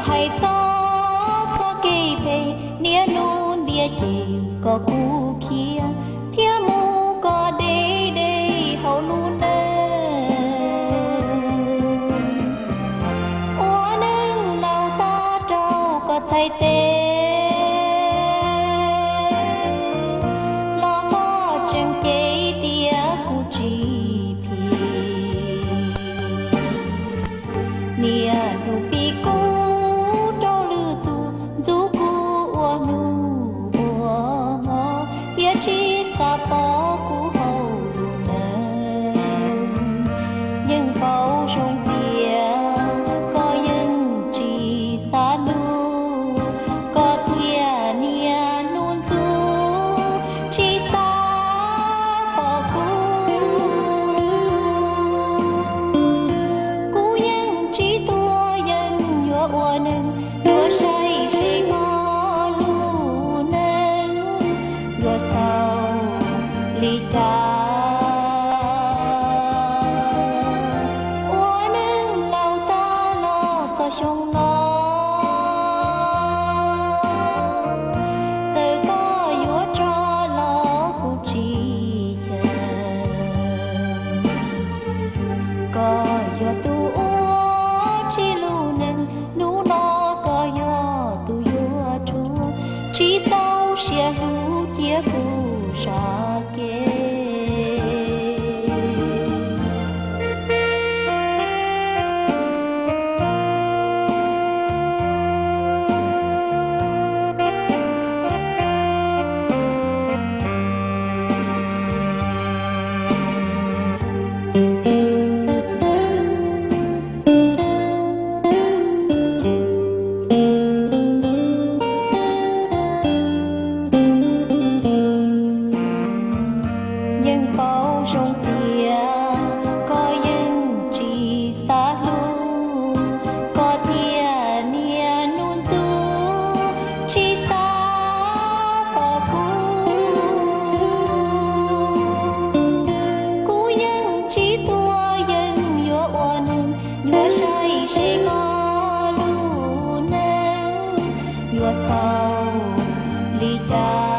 Hais txog txoj kev phem niaj hnub ntiaj ces kom kuv khiav thiab mus kom deb deb hauv lub neej. Ua neej laus tag rau kom txhais tes los koj tseem cem tias kuv tsis phim. Niaj hnub pib kuv rau lwm tus, ntxub kuv ua hnub ua hmo, thiab tsis xav pom kuv hauv lub neej. Yeej paub zoo tias koj yeej tsis xav hlub, koj thiaj niaj hnub ntxub tsis xav pom kuv. Kuv yeej tsis tuag, yeej yuav ua neeg, yuav saib seb koj lub neej yuav xaus li cas. Ua neej laus tag los txog xyoo no, txawm koj yuav tso los kuv tsis cam. Koj yog tus ua tsis lub neej, hnub no koj yog tus yuav rhuav, tsis txaus siab hlub cia kuv zam kev. Yeej paub zoo tias koj yeej tsis xav hlub, koj thiaj niaj hnub ntxub tsis xav pom kuv. Kuv yeej tsis tuag, yeej yuav ua neeg, yuav saib seb koj lub neej yuav xaus li cas.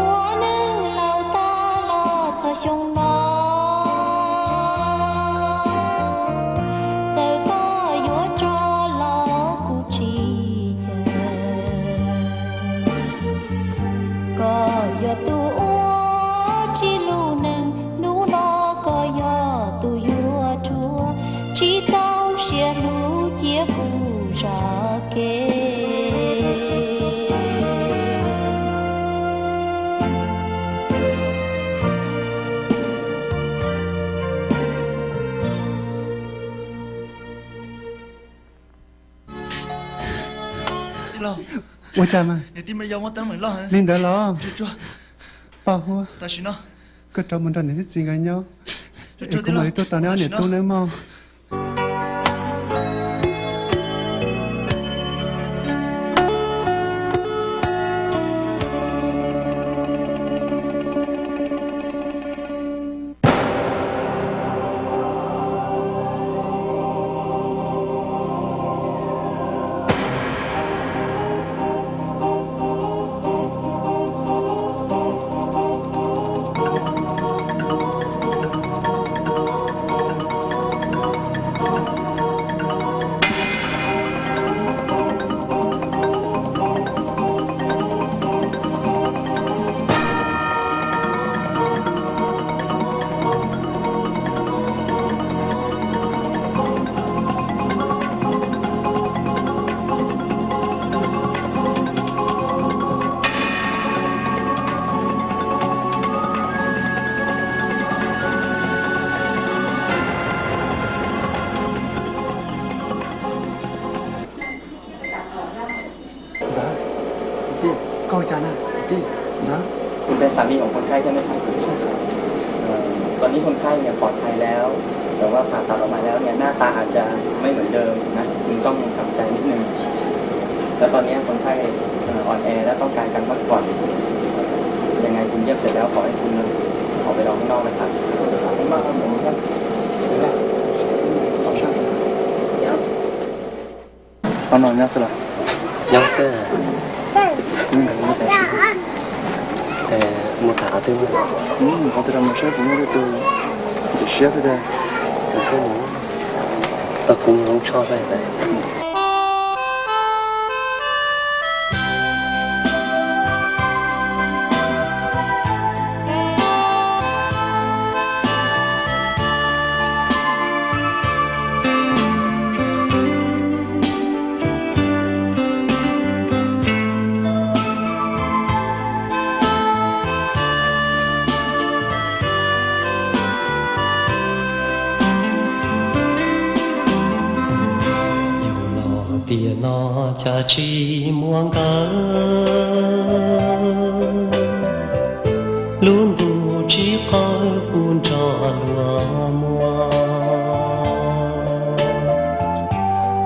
Ua neej laus tag los txog xyoo no, txawm koj yuav tso los kuv tsis cam. Koj yog tus ua tsis lub neej, hnub no koj yog tus yuav rhuav, tsis txaus siab hlub cia kuv zam kev. Ua cas mas li ntawd los? Paj Huab, koj rov mus nrog niam thiab txiv nkawd nyob, es kuv mam li tuaj tos neb ob niam tub nawb mog. Ntxawm, koj ua cas na? Ntxawm.คุณเป็นสามีของคนไข้ใช่ไหมครับ เอ่อ ตอนนี้คนไข้เนี่ยปลอดภัยแล้ว แต่ว่าผ่าตัดออกมาแล้วเนี่ยหน้าตาอาจจะไม่เหมือนเดิมนะ คุณต้องทำใจนิดนึง แล้วตอนนี้คนไข้เอ่ออ่อนแอและต้องการการพักผ่อน ยังไงคุณเยี่ยมเสร็จแล้วขอให้คุณออกไปรอข้างนอกนะครับ ขอบคุณมากครับผมครับ เดี๋ยวนะ ขอช่าง Nyob xwb los? Nyob xwb. Mus tham qhov twg? Mus qhov twg los mus saib puas muaj tej tug ntxim siab xwb tiag. Tau kuv mus zoo tsho saib. Yog los tiam no cas tsis muaj nkawd, lub ntuj tsis qaug puv nrog luag muag.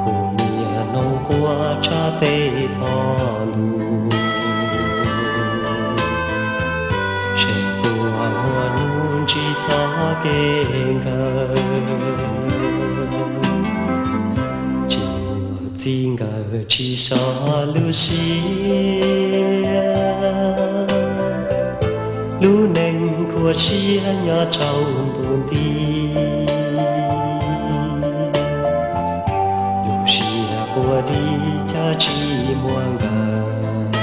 Kuv niaj hnub quaj tshaj teb thoj ntuj, seb puas muaj hnub ntsib txoj kev nkawd. Tsis muaj txij nkawm tsis so lub siab, lub neej khuav siab nyob tsaus ntuj nti. Lub siab quaj dim cas tsis muaj nkawd,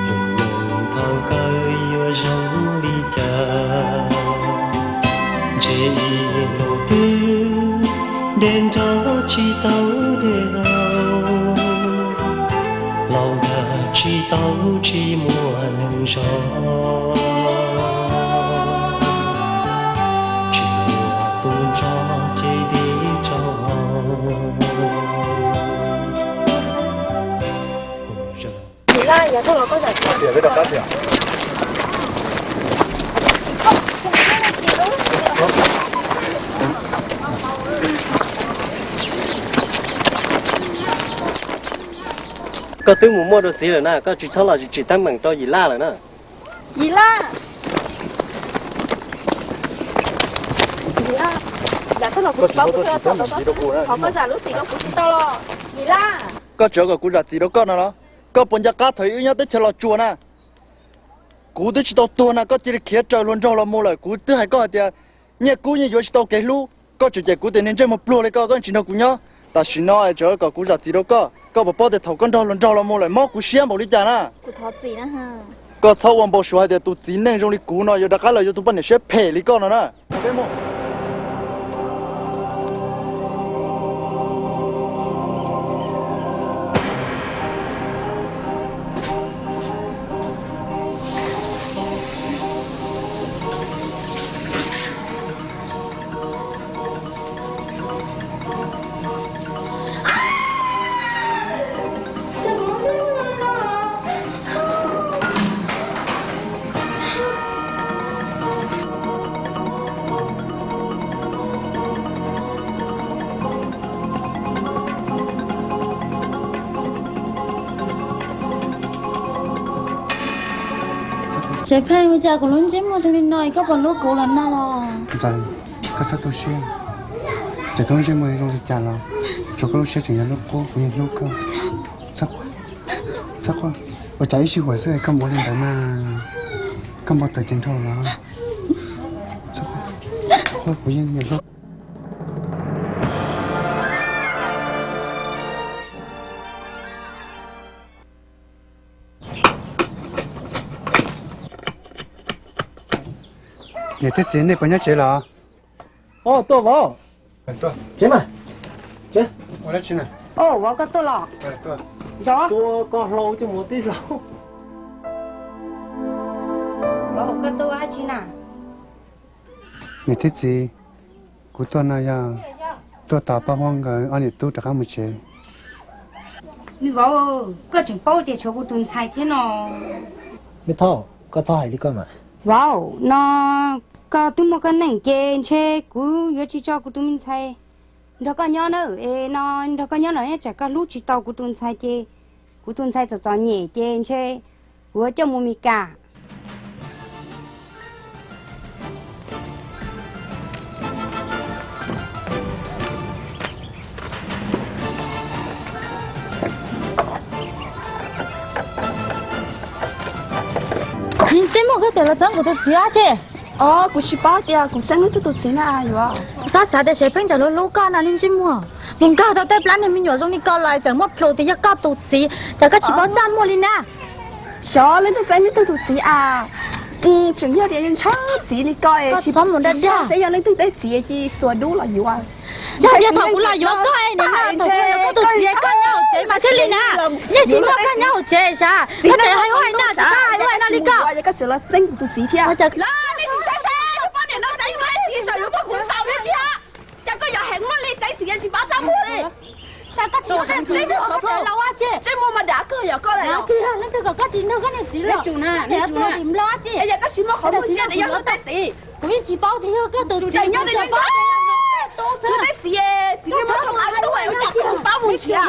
lub neej thaum kawg yuav zoo li cas. Ntshe ib hnub twg dej nrog tsis tau dej haus, los nkag tsis tau tsis muaj neeg zog, tsis muaj tus nrog ces dej tsaus haus. Yim Laj, yav tag los koj zam txim rau kuv tsis tau los? Koj twb mus muaj dua txiv lawm na, koj tsis txhob los tsim teeb meem rau Yim Laj lawm na. Yim Laj, Yim Laj, yav tag los kuv tsis paub kuv twb los txog, thov koj zam lub txim rau kuv tsis tau los Yim Laj? Koj tseem kom kuv zam txim rau koj no los? Koj puas nco qab thaum wb nyob teb chaws Los Tsuas na? Kuv twb tsis tau tuag na koj cia li khiav raws hluas nraug los mus lawm. Kuv twb hais koj hais tias nyiaj kub nyiaj yuav tsis tau kev hlub, koj tseem cem kuv tias niag ntsej muag pluag li koj, koj tsis nrog kuv nyob. Tam sim no tseem kom kuv zam txim rau koj, koj puas paub tias thaum koj nrog hluas nraug los mus lawm mob kuv siab npaum li cas na? Koj txhob ua npau suav hais tias tus txiv neej zoo li kuv no yuav rov qab los yuav tus poj niam siab phem li koj no na. Tsev pheej, ua cas kuv lub ntsej muag zoo li no es koj puas hlub kuv lawm no los? Ntxawm, koj txhob tu siab. Txawm koj lub ntsej muag zoo li cas los tsuav koj lub siab tseem yog lub qub, kuv yeej hlub koj. Txhob quaj, txhob quaj. Ua cas ib sij huam xwb koj npau li ntawd mas? Koj npau taws ceev dhau los? Txhob quaj, kuv yeej hlub. Niam thiab txiv, nej puas nyob tsev los? Tuaj vauv. Tsev mas. Vauv, koj tuaj los? Zov. Tua koj hlau coj mus tib zaug. Vauv, koj tuaj ua dab tsi na? Niam thiab txiv, kuv tuaj no yog tuaj tos Paj Huab nkawd ob niam tub rov qab mus tsev. Me vauv, koj tseem paub tias tshuav kuv tus ntxhais thiab no. Me thauj, koj txhob hais li koj mas. Vauv, no koj twb muaj koj neej ces ntshe kuv yuav tsis tso kuv tus me ntxhais nrog koj nyob na. Es no nrog koj nyob no nyob tsam koj hlub tsis tau kuv tus ntxhais ces kuv tus ntxhais txom txom nyem ces ntshe kuv yuav coj mus Mes Kas. Koj tseem los txeeb kuv tus txiv dab tsi? Os, kuv tsis paub tias kuv txeeb leej twg tus txiv na yuav. Kuv txhob xav tias Sev Pheej tseem hlub hlub koj no li ntsej muag. Mus nkag tau tej plab niag me nyuam zoo li koj los tseem muaj plhus tias yog koj tus txiv, cas koj tsis paub txaj muag li na? Xyov leej twg txeeb leej twg tus txiv as. Tseem yog tias yus ntshaw txiv li koj es tsis paub mus dag dag seb yog leej twg tej txiv ces xuas dub los yuav. Yog tias thaum kuv los yuav koj es nim no thaum kuv los yuav koj tus txiv koj nyob hauv tsev mas thiaj li na. Yeej tsis muaj koj nyob hauv tsev sav, koj tseem hais ua na, tsis txhob hais ua na li koj. Koj tseem los txeeb kuv tus txiv thiab. Los nej tsis saib saib, poj niam no txeeb kuv txiv txawm yuav muab kuv ntaus li thiab. Cas koj yuav heev muaj li txeeb txiv tsis paub txaj muag li. Cas koj tsis muaj txaj muag los ua tsi? Txaj muag mas dav kawg yog koj lawm. Leej twg kom koj tsis nrog koj niag txiv los? Tseem tuaj dim nplog tsi? Yog koj tsis muaj qhov muag siab tias yog luag tej txiv. Kuv yeej tsis paub tias yog koj tus txiv, nyob tias yog luag tej txiv, txiv muab tau qab tuaj, koj tsis paub mus nrhiav.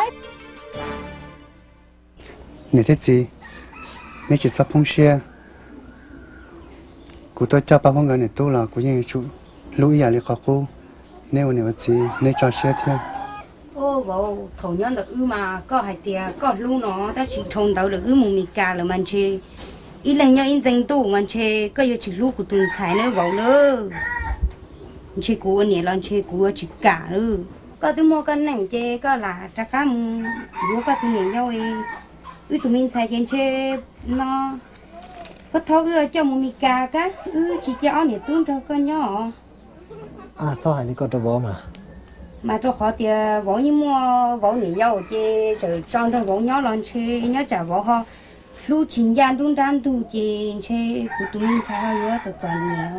Niam thiab txiv, neb tsis txhob poob siab. Kuv tuaj coj Paj Huab nkawd niam tub los kuv yeej yuav tsum hlub ib yam li qhov qub. Neb ua niam ua txiv neb tso siab thiab. Au, vauv, thaum nyob ntawm wb mas koj hais tias koj hlub no, tab sis dhau ntawd lawm wb mus Mes Kas lawm mas ntshe ib leeg nyob ib ntxees ntuj mas ntshe koj yuav tsis hlub kuv tus ntxhais nawb vauv nawb. Ntshe kuv ua niam los ntshe kuv yuav tsis kam lawm. Koj twb muaj koj neej ces koj lam rov qab mus yuav koj tus niam yau. Wb tus me ntxhais ces ntshe no, koj thaub wb coj mus Mes Kas kab, wb tsis cia ob niam tub nrog koj nyob os. Txhob hais li ko rau vauv mas. Mas rau qhov tias vauv yeej muaj vauv niam yau ces txawm tso nrog vauv nyob los ntshe nyob tsam vauv ho hlub tsis ncaj nruab nrab ntug ces ntshe kuv tus me ntxhais ho yuav txom txom nyem.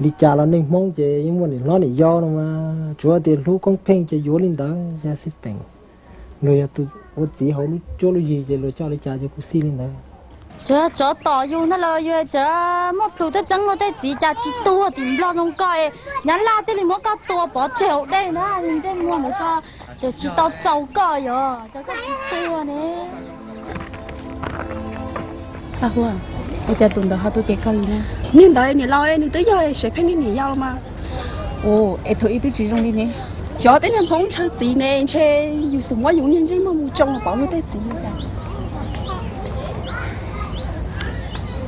Li cas los neeg Hmoob ces yeej muaj niam hlob niam yau no mas, tsuav tias hlub koob pheej ces yuav li ntawd xwb peem. Luag yog tus ua txiv hauv lub cuab lub yig ces luag coj li cas ces kuj xij li ntawd. Tseem tsov tom yus ntag los yus tseem muaj plhus twb txeeb luag tej txiv cas tsis tuag tim Nplog zoo koj, Nyab Laj thiaj li muab koj tua pov tseg hauv dej na, ntsej muag ntawd koj tseem tsis tau txaus koj yog cas koj tsis tuag ne. Paj Huab, ua cas tus ntawd ho tuaj cev koj li na? Niag ntawd niam laus, nws twb yog Sev Pheej niam yau los mas. Es thaum ub twb tsis zoo li ne. Xyov tej niag Hmoob ntshaw txiv ne, ntshe yus xum muab yus niag ntsej muag mus tsoo los pov luag tej txiv li cas.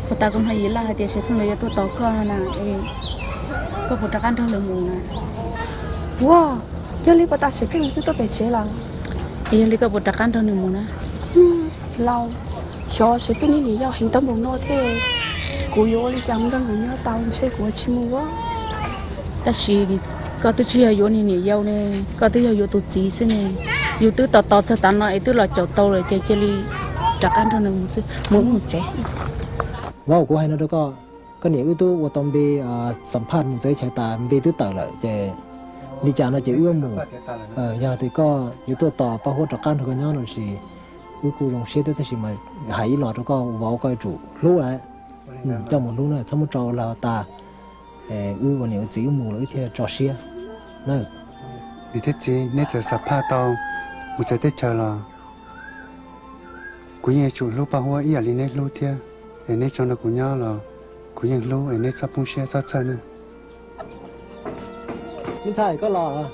Puas tas koj hnov Yim Laj hais tias Sev Pheej lawv yuav tuaj tos koj na, koj puas rov qab nrog lawv mus na? Ua, yog li puas tas Sev Pheej twb tuaj pem tsev lawm? Es yog li koj puas rov qab nrog nws mus na? Laus, xyov Sev Pheej niag niam yau heev tau npaum no thiab, kuv yuav ua li cas mus nrog nws nyob tau, ntshe kuv tsis mus ua. Tab sis koj twb tsis yog yuav niag niam yau ne, koj twb yog yuav tus txiv xwb ne. Yus twb tos tos txog tav no es twb los caum tau lawm ces cia li rov qab nrog nws mus xwb, mus mus tsev. Vauv, kuv hais no rau koj, koj niam wb twb ua tau npe xam phaj mus txawv chaw tas npe twb tawm lawm ces li cas no ces wb mus. Yog tias koj yuav tuaj tos Paj Huab rov qab nrog koj nyob no sis wb kuj zoo siab thiab, tab sis mas hais ib los rau koj vauv, koj yuav tsum hlub lawv, coj mus hlub na, txhob muab tso ua lag tas. Wb ua niam ua txiv wb mus los wb thiaj tso siab na. Niam thiab txiv, neb txawm xam phaj tau mus txawv teb chaws los kuv yeej yuav tsum hlub Paj Huab ib yam li neb hlub thiab. Es neb tso nrog kuv nyob los kuv yeej hlub, es neb txhob poob siab txhob txhawj na. Me ntxhais, koj los,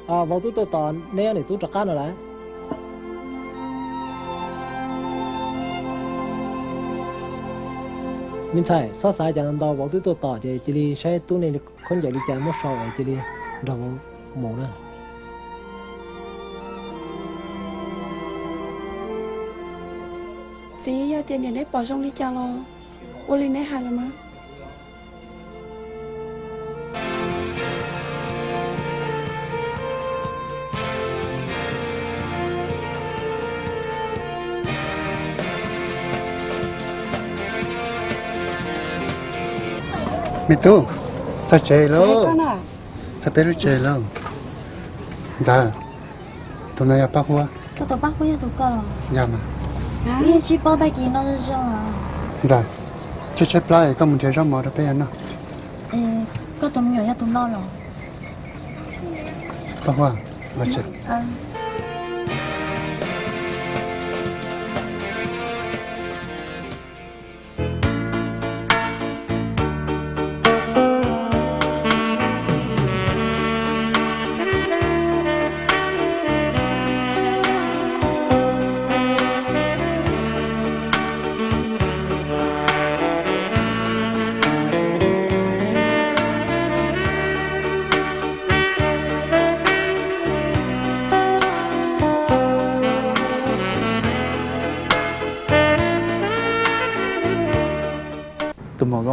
vauv twb tuaj tos neb niam tub rov qab no lawm. Me ntxhais, txhob xav cas ntau, vauv twb tuaj tos ces cia li saib tub nej khaub ncaws li cas muab sau es cia li nrog vauv mus na. Txiv, yog tias niam neb pom zoo li cas los ua li neb hais los mas. Me tub, txog tsev lauj. Txog peb lub tsev lauj. Ntxawm, tus no yog Paj Huab. Koj tus Paj Huab yog tus koj los? Yog mas. Wb yeej tsis paub tag kis no zoo zoo. Ntxawm, tshaib tshaib plab es koj mus nrhiav zaub mov rau peb noj. Koj tus me nyuam yog tus no los? Paj Huab, los tsev.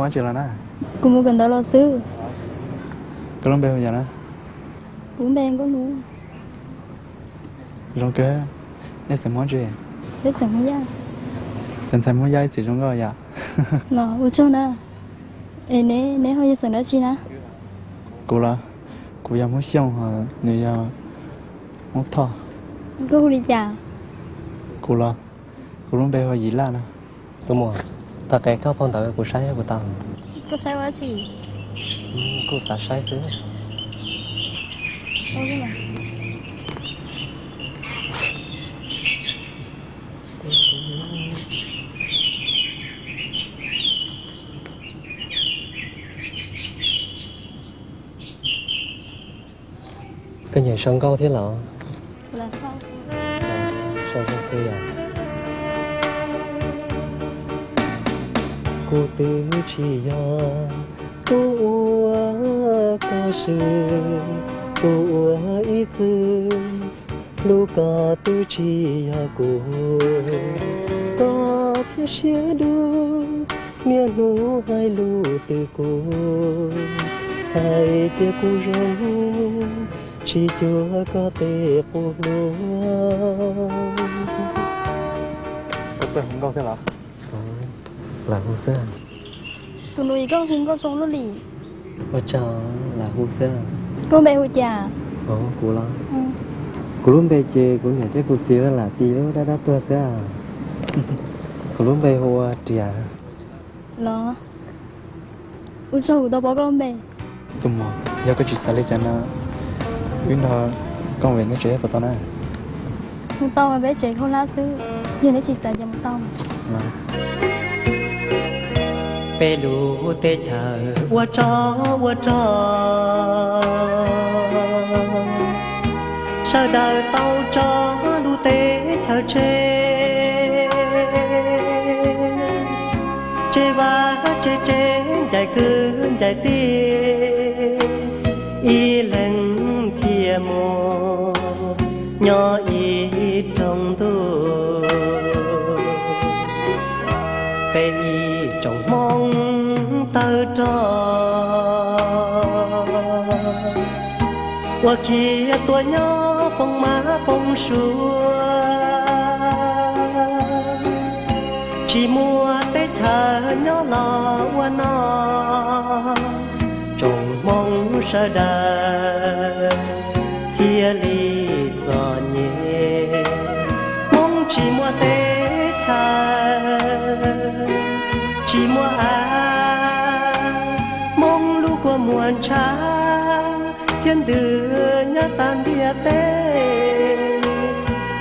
Mus dab tsi los na? Kuv mus kawm ntawv los xwb. Koj lub npe hu yam na? Kuv lub npe Nkauj Hnub. Zoo kawg. Nej xeem Hmoob tsi? Peb xeem Hmoob Yaj. Cov ntxhais Hmoob Yaj ib txwm zoo nkauj yom. Los ua tsaug na. Es neb, neb ho yog xeem dab tsi na? Kuv los, kuv yog Hmoob Xyooj, nws yog Hmoob Thoj. Koj hu li cas? Kuv los, kuv lub npe hu Yim Laj no. Tus muam, tag kis koj phau ntawv kuv saib puas tau? Koj saib ua dab tsi? Kuj xav saib xwb. Koj nyiam sau nkauj thiab los? Sau zoo kawg yom. Kuv twb tsis yog tus uas koj swm, tus uas ib txwm hlub koj twb tsis yog kuv. Koj thiab siab dub, niaj hnub hais lus twg kuv hais tias kuv zoo, tsis cuag koj tej qub hlua. Koj txawj hu nkauj thiab los? Lam hu xwb. Tus nus yim koj hu nkauj zoo luaj li. Ua tsaug, lam hu xwb. Koj lub npe hu cas? Kuv los? Kuv lub npe ces kuv niam thiab kuv txiv lawv lam tis lub dab dab tuag xwb. Kuv lub npe hu ua Riam. Los, ua tsaug kuv tau paub koj lub npe. Tus muam, yog koj tsis xav li cas no, wb nrog koj mus neb tsev puas tau na? Mus tau mas, peb tsev khaub hlab xwb, yog neb tsis xav ces mus tau. Peb lub teb chaws ua tsov ua rog, sawv daws tau tso lub teb chaws tseg. Tseg vaj tseg tsev, ncaim kwv ncaim tij, ib leeg thiaj mus nyob ib rooj ntuj. Peb ib tsoom Hmoob tawg rog, uas khiav tuaj nyob poob mab poob suav, tsis muaj teb chaws nyob los ua noj. Tsoom Hmoob sawv daws thiaj li txom nyem, Hmoob tsis muaj teb chaws, tsis muaj av, Hmoob lub kua muag ntshav thiab ntws nyob tag ntiaj teb.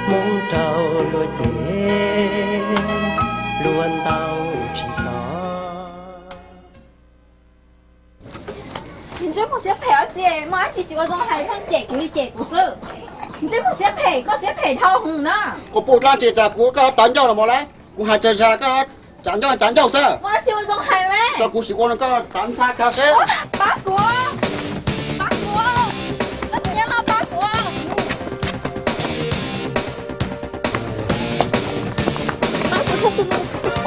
Hmoob raug luag cem, luag ntaus tsis txog. Ntsej muag siab phem dab tsi, muaj dab tsi tsis ua zoo hais, cem kuv li cem kuv xwb. Ntsej muag siab phem, koj siab phem dhau hwv na. Koj puj dlaab tsi tas kuv, koj tav ncauj los mus lauj. Kuv hais tsawg zag koj tsav ncauj tsav ncauj xwb. Muaj dab tsi ua zoo hais mas. Tso kuv sim ua rau koj tav ntxhab koj seb. Pab kuv, pab kuv, koj tsis nyob no pab kuv.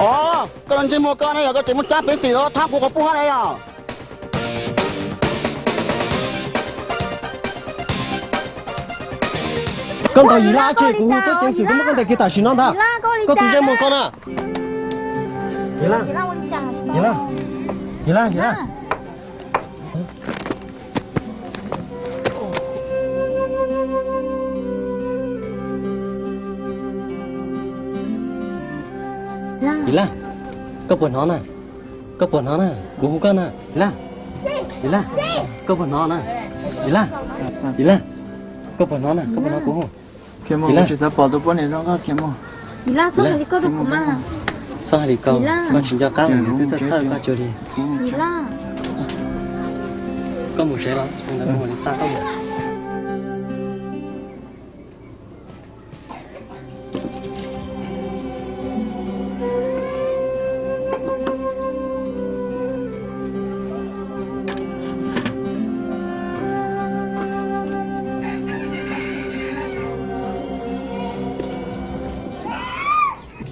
Os, koj los ntsej muag koj ne, yog koj tseem muaj tsab peev xwm los thab kuv qhov puj hab na yog. Koj ntaus Yim Laj tsi, kuv hu koj ceev xwm tuaj muab koj ntes kiag tam sim no ntag. Koj tus ntsej muag koj na. Yim Laj, Yim Laj, Yim Laj, Yim Laj. Yim Laj, koj puas hnov na? Koj puas hnov na? Kuv hu koj na, Yim Laj. Yim Laj, koj puas hnov na? Yim Laj, Yim Laj, koj puas hnov na? Koj puas hnov kuv hu? Khiav mus, kuv tsis xav pom tus poj niam zoo nkauj, khiav mus. Yim Laj, txhob hais li koj rau kuv mas. Txhob hais li koj, koj tsis nco qab, kuv twb txhawj koj cuag li. Yim Laj. Koj mus tsev los, ntawd kuv mam li xa koj mus.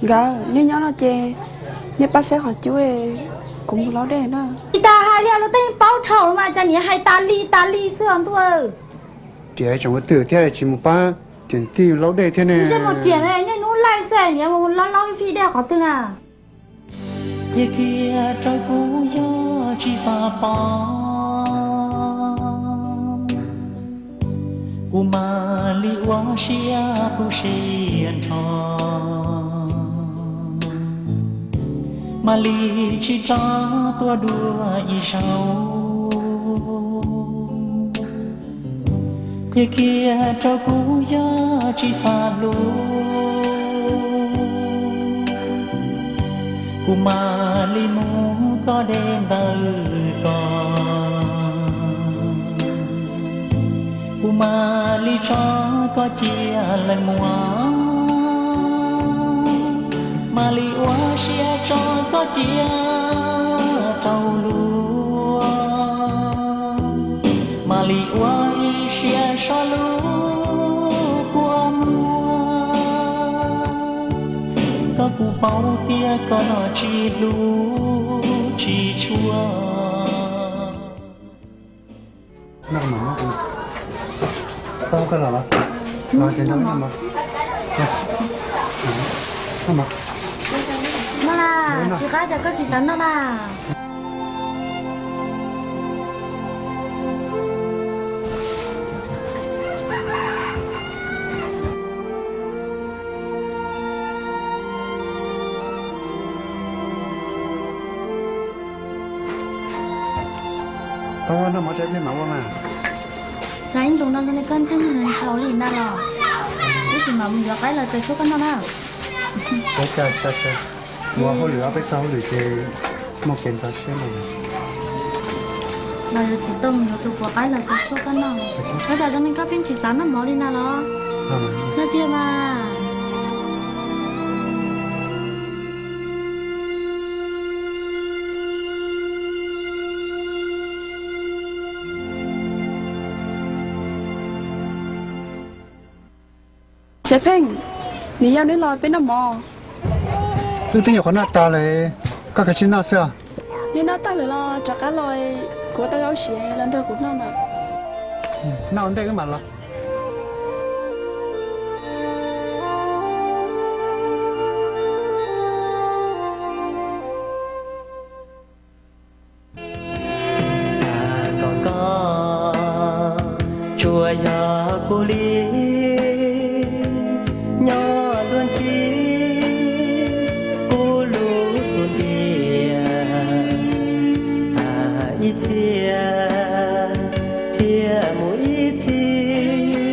Nkawd, nej nyob no ces nej pab saib qhov cub, kuv Kuv mus laub dej na. Tsis tas hais li los tej paub dhau mas cas niam hais tas li tas li xwb os ntuj. Riam tseem ua twg thiab tsis mus pab riam tij laub dej thiab ne. Ntsej muag riam, niaj hnub laij xwb, niam mus laub laub fij dej qhov twg na. Cia kiag rau kuv yog tsis xav paub, kuv mam li ua siab tu siab nrho, mam li tsis tso tuaj dua ib zaug. Cia kiag rau kuv yog tsis xav hlub, kuv mam li mus koj deb ntawm ko, kuv mam li tso koj cia leej muam, mam li ua siab tso koj cia rau luag, mam li ua ib siab so lub kua muag. Koj kuj paub tias koj no tsis hlub tsis tshua. Noj mas, tsis qab cas koj tsis xav noj na. Koj noj mov tso ib pliag mam ua mas. Koj ib ntus no zoo li koj ntseeg heev, tsis ua li na los, ib sim mam mus yuav qaib los tsaws tshuaj koj noj na. Ua hauj lwm, ob peb txog hauj lwm ces muaj kev ntxhov siab no. Los yuav tsum tau mus yuav tus puas qaib los tsaws tshuaj koj noj. Koj cas zoo li koj pheej tsis xav noj mov li na los? Noj tiag mas. Tsheb Pheej, nws yog neb los peb noj mov. Wb twb nyuam qhuav noj tas lawm, koj kav tsij noj xwb os. Neb noj tag lawm los rov qab los, kuv ua tau zaub siav los nrog kuv noj mas. Noj ua ntej wb mam los. Xav kom koj tsuas yog kuv li, nyob tuaj ntxhi kuv lub xub ntiag. Tham ib txhia thiaj mus ib txhis,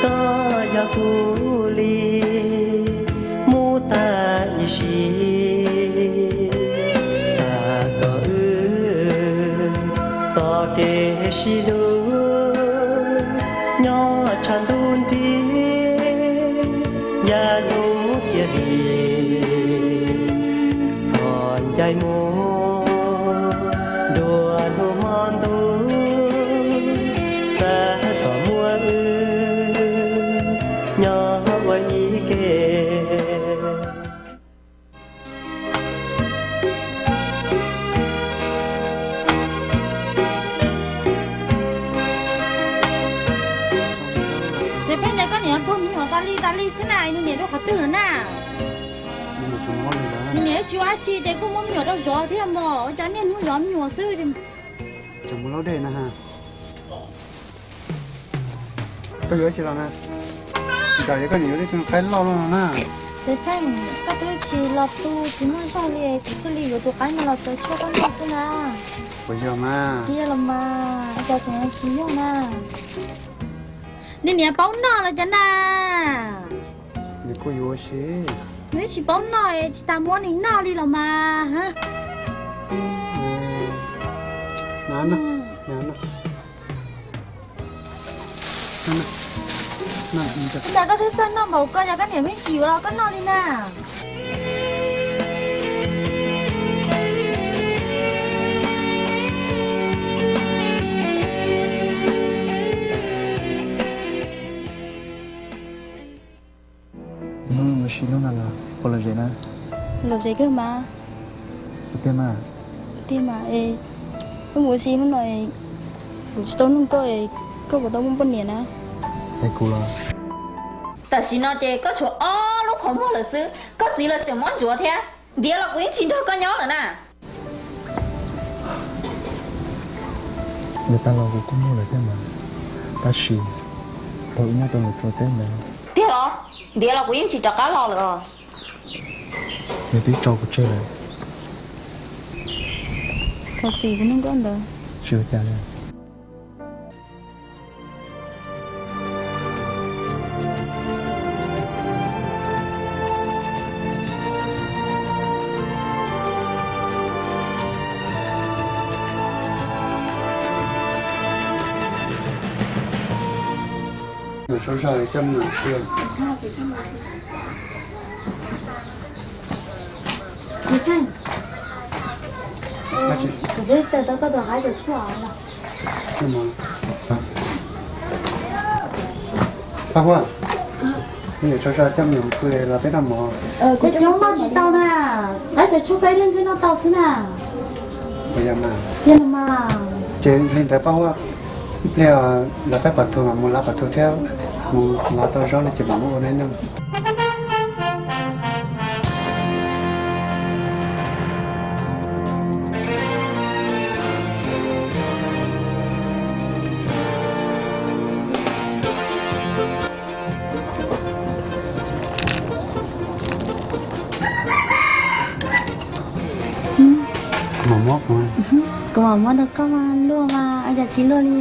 koj yog kuv li, mus tag ib sim. Xav kom wb txoj kev sib hlub nyob tshav ntuj nrig, yav ntuj thiaj li txhos ncaim mus nruab hnub hmo ntuj. Xav kom muaj wb nyob ua ib ke. Tsheb Pheej, koj niam puag me nyuam tas li tas li xwb na, nws niam rau qhov twg lawm na? Nws niam tsis ua dab tsi ces kuj muab me nyuam rau zov thiab mog, ua cas niaj hnub zov me nyuam xwb. Tseem mus laub dej na. Koj yuav tsis los na? Ntshe yog koj niam yuav ib tug qaib loj loj no na. Tsheb Pheej, koj twb tsis los tu tsis muaj zog li, kuv thiaj li yuav tus qaib no los tsaws tshuaj koj noj xwb na. Puas yog mas? Tsis yog los mas, cas tseem tsis yog na? Nws niam paub noj los cas na? Nws kuj yuav ua si. Nws tsis paub noj, tsis tas muab nws noj li los mas. Cas koj twb txawj noj npaum ko, cas koj niam pheej tsis yuav los koj noj li na? Hnub no mus sim hnub no los puas lom zem na? Lom zem kawg mas. Ua tiag mas. Tiag mas es, wb mus ua si hnub no es kuv tsis tau nug koj es koj puas tau muaj poj niam na? Es kuv los? Tam sim no ces koj tshuav ob lub qhov muag lawm xwb, koj txiv los tseem muab ntsuav thiab. Ntiav los kuv yeej tsis nrog koj nyob lawm na. Nws tag los kuv kuj muaj lawm thiab mas, tab sis thaum wb nyob rau nws tsuas teb ntawd. Tiag los? Ntiav los kuv yeej tsis rov qab los lawm os. Nws twb tso kuv tseg lawm. Thov txim kuv nug koj ntawd. Tsis ua cas li. Tsis feem. Kuv twb tsaws tau koj tus qaib cov tshuaj os. Paj Huaj, nws yuav tso so coj me nyuam pw los peb noj mov. Kuv coob noj tsis tau na, qaib cov tshuaj koj ib leeg thiaj noj tau xwb na. Puas yog mas? Yog mas. Ces li ntawd Paj Huaj, ib pliag lawv qaib pas thu mas mus lav pas thu thiab, mus lav tau zaub li ces mam muab ua neb noj. Kuv mam muab rau koj mas, luaj mas ua cas tsis luaj li,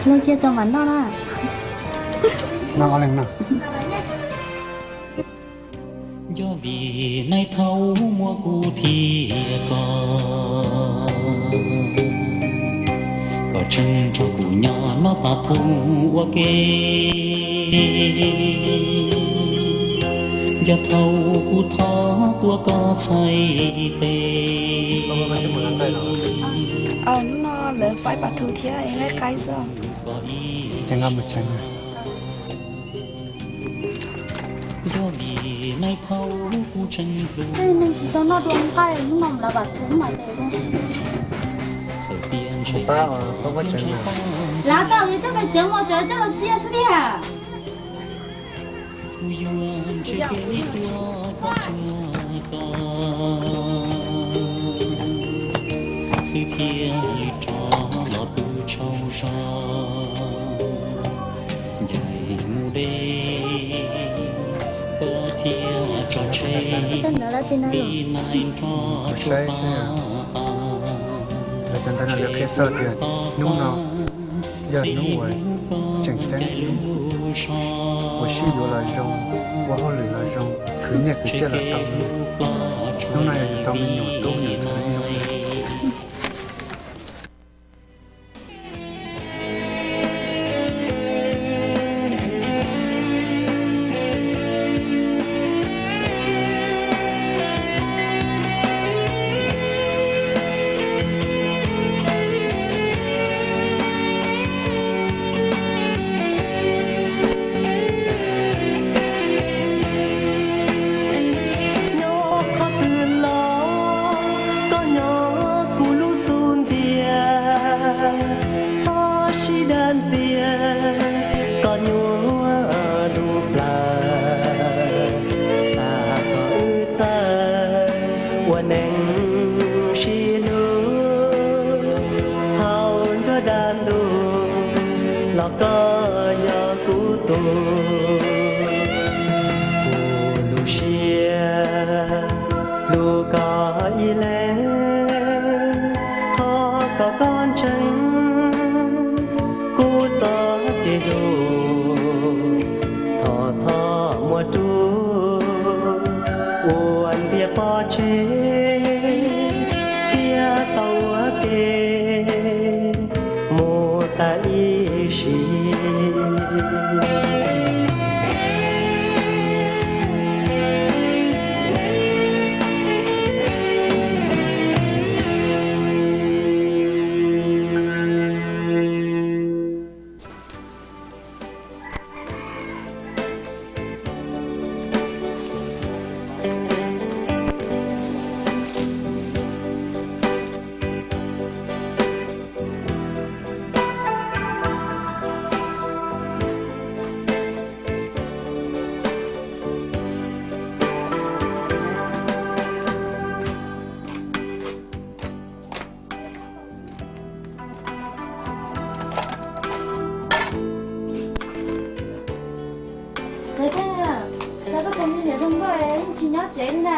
luaj kiag tso mam noj na. Noj ob leeg noj. Yog vim nais thaub muab kuv thiab koj, koj tseem nrog kuv nyob noj pas thu ua ke. Yog thaum kuv thov tuaj koj txhais tes. Hnub no lawv faib pas thu thiab es nqaij qaib xwb. Ces nqa mus tsev na. Yog vim nais thaub kuv tseem hlub. Neeg tsis tau noj dua nqaij, hnub no lawv pas thu mas tes zoo si. Lav tau li tej me tsev mos tsev coj los cia xwb tiag. Kuv yuav ntsib kev tuaj pom tsuas koj xwb thiaj li rov los pw tsaug zog. Ncaim mus deb, koj thiaj tso tseg li nais nrog suab fab tas. Lawv cov ntawv no lawv qhia txog tias hnub no yog hnub uas tseem ceeb, uas sib yuav los zoo, ua hauj lwm los zoo, khwv nyiaj khwv txiaj los tau. Hnub no yog yus tau me nyuam tub me nyuam ntxhais zoo. Nyob qhov twg los koj nyob kuv lub xub ntiag, txhob sib dag ntxias koj nyuaj lub plawv, xav kom wb txawj ua neej sib hlub. Thaum nruab dag ntuj los koj yog kuv tus, kuv lub siab hlub koj ib leeg. Thov kom koj ntseeg kuv txoj kev hlub, thov txhob muab rub ua ntiag pov tseg, thiaj tau ua ke mus tas ib sim. Tsev na.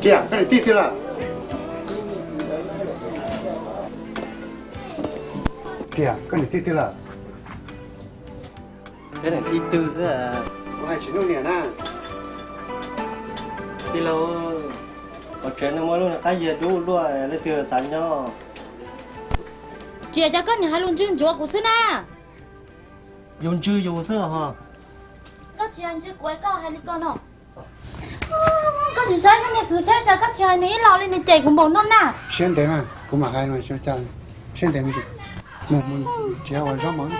Riam, koj niam tij twg lawm? Riam, koj niam tij twg lawm? Peb niam tij twg xwb. Kuv hais tsis nuj niam na. Tij laug, pov tsev no muaj lub niag qab yias dub luaj, leej twg xav nyob? Riam, cas koj niam hais lus ntswg ntsuav kuv xwb na. Yus ntswg yus xwb ho. Koj tsis hais ntswg kuv es koj hais li ko no. Koj tsis saib koj niag kwv saib cas koj tsis hais nws ib los li, nws cem kuv npaum no na. Siab ntev mas kuv mam hais no, siab ntev, mus, mus nrhiav ua zaub mov.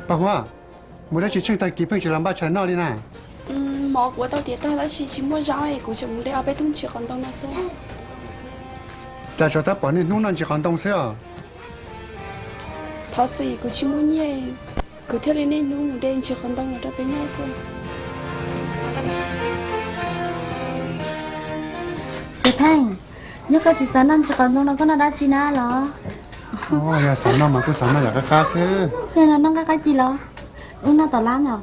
Paj Huab, mus dab tsi tsheej tag kis pheej tsis los npaj tshais noj li na? Mov kuv ua tau tiav tag tab sis tsis muaj zaub es kuv tseem mus de ob peb tug ntsis qos ntoo no xwb. Cas tsuas tab pom niaj hnub noj ntsis qos ntoo xwb os? Thov txim, kuv tsis muaj nyiaj, kuv thiaj li niaj hnub mus de ntsis qos ntoo los rau peb noj xwb. Xeem Pheej, yog koj tsis xav noj ntsis qos ntoo no koj noj dab tsi na los? Yog xav noj mas kuj xav noj yam qab qab xwb. Yog noj qab qab ci los? Wb noj tom lab ntag.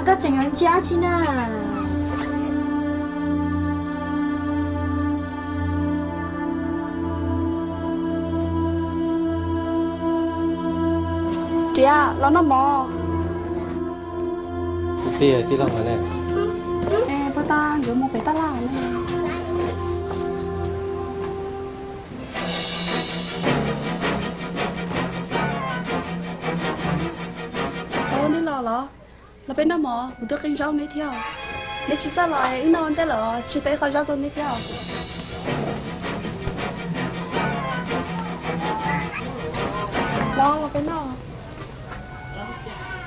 Koj tseem yuav ntsia dab tsi na? Riam, los noj mov. Kuv tij, tij laug hais ne. Puag ta yuav mus pem tab laj ne. Ua nej los los? Los peb noj mov, kuv twb qee zaub nej thiab. Nej tsis xav los wb noj ua ntej lawm, tsis tau qhov zaub rau nej thiab. Los, los peb noj.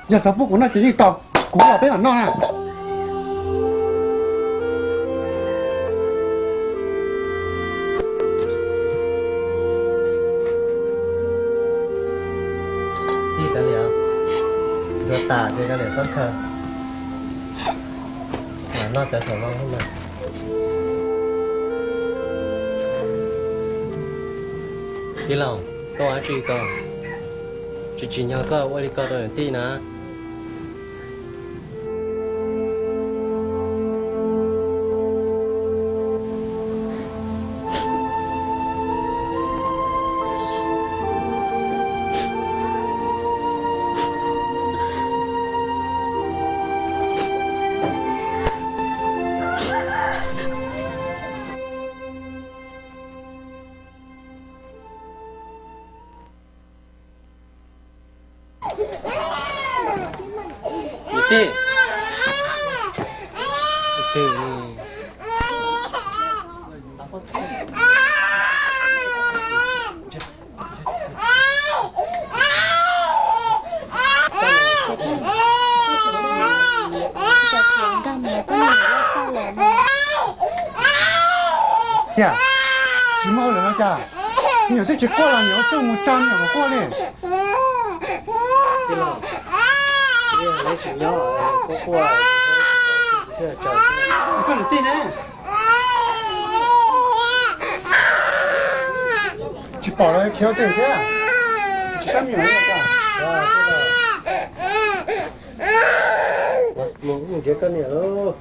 Yog xav pub kuv noj ces yeej tau, kuv los peb mam noj na. Tij, kav liam, ntsuav tas ces kav liam txhob khaws, mam noj cov saum no mas. Tij laug, koj ua dab tsi ko? Tsis tsim nyog koj ua li ko rau niam tij na. Niam tij, niam tij, Tiag, tsis muaj hauj lwm no cas? Nyuam twb tsis quaj los niam ua txuj mus tsa me nyuam kom quaj li. Koj niam tij ne. Tsis pom los khiav tej thiab. Tsis sab me nyuam li cas. Mus nrhiav koj niam lauj.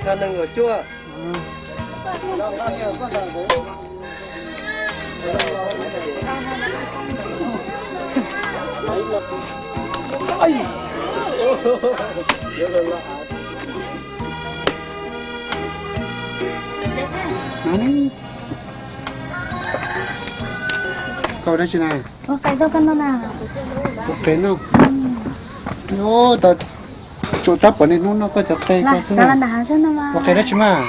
Thaj nees nkaum cuaj. Koj ua dab tsi na? Ua qe tuaj koj noj na. Ua qe noj. Tsuas tab pom niaj hnub noj koj cov qe ko xwb na. Ua qe dab tsi mas?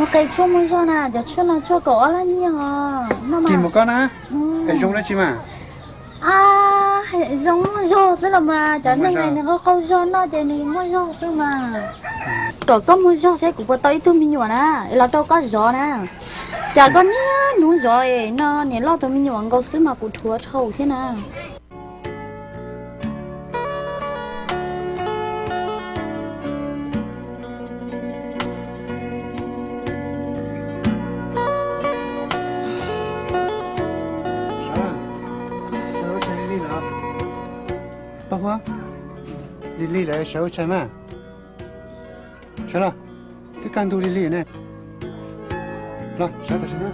Ua qe tshuaj muaj zog na, cov tshuaj no tshuaj kaum ob lab nyiaj os. Kis mus koj na. Es zoo dab tsi mas? Zoo muaj zog xwb los mas, cov neeg no nws qaug qaug zog noj ces nws muaj zog xwb mas. Kom koj muaj zog seb kuv puas tau ib tug me nyuam na, es los rau koj zov na. Cas koj niaj hnub zov es no niam loj tus me nyuam nkaus xwb mas kuv dhuav dhau thiab na. Lig lig lawm, sawv ua tshais mas. Sawv los, twb kaj ntug lig lig ne. Los, sawv tam sim no.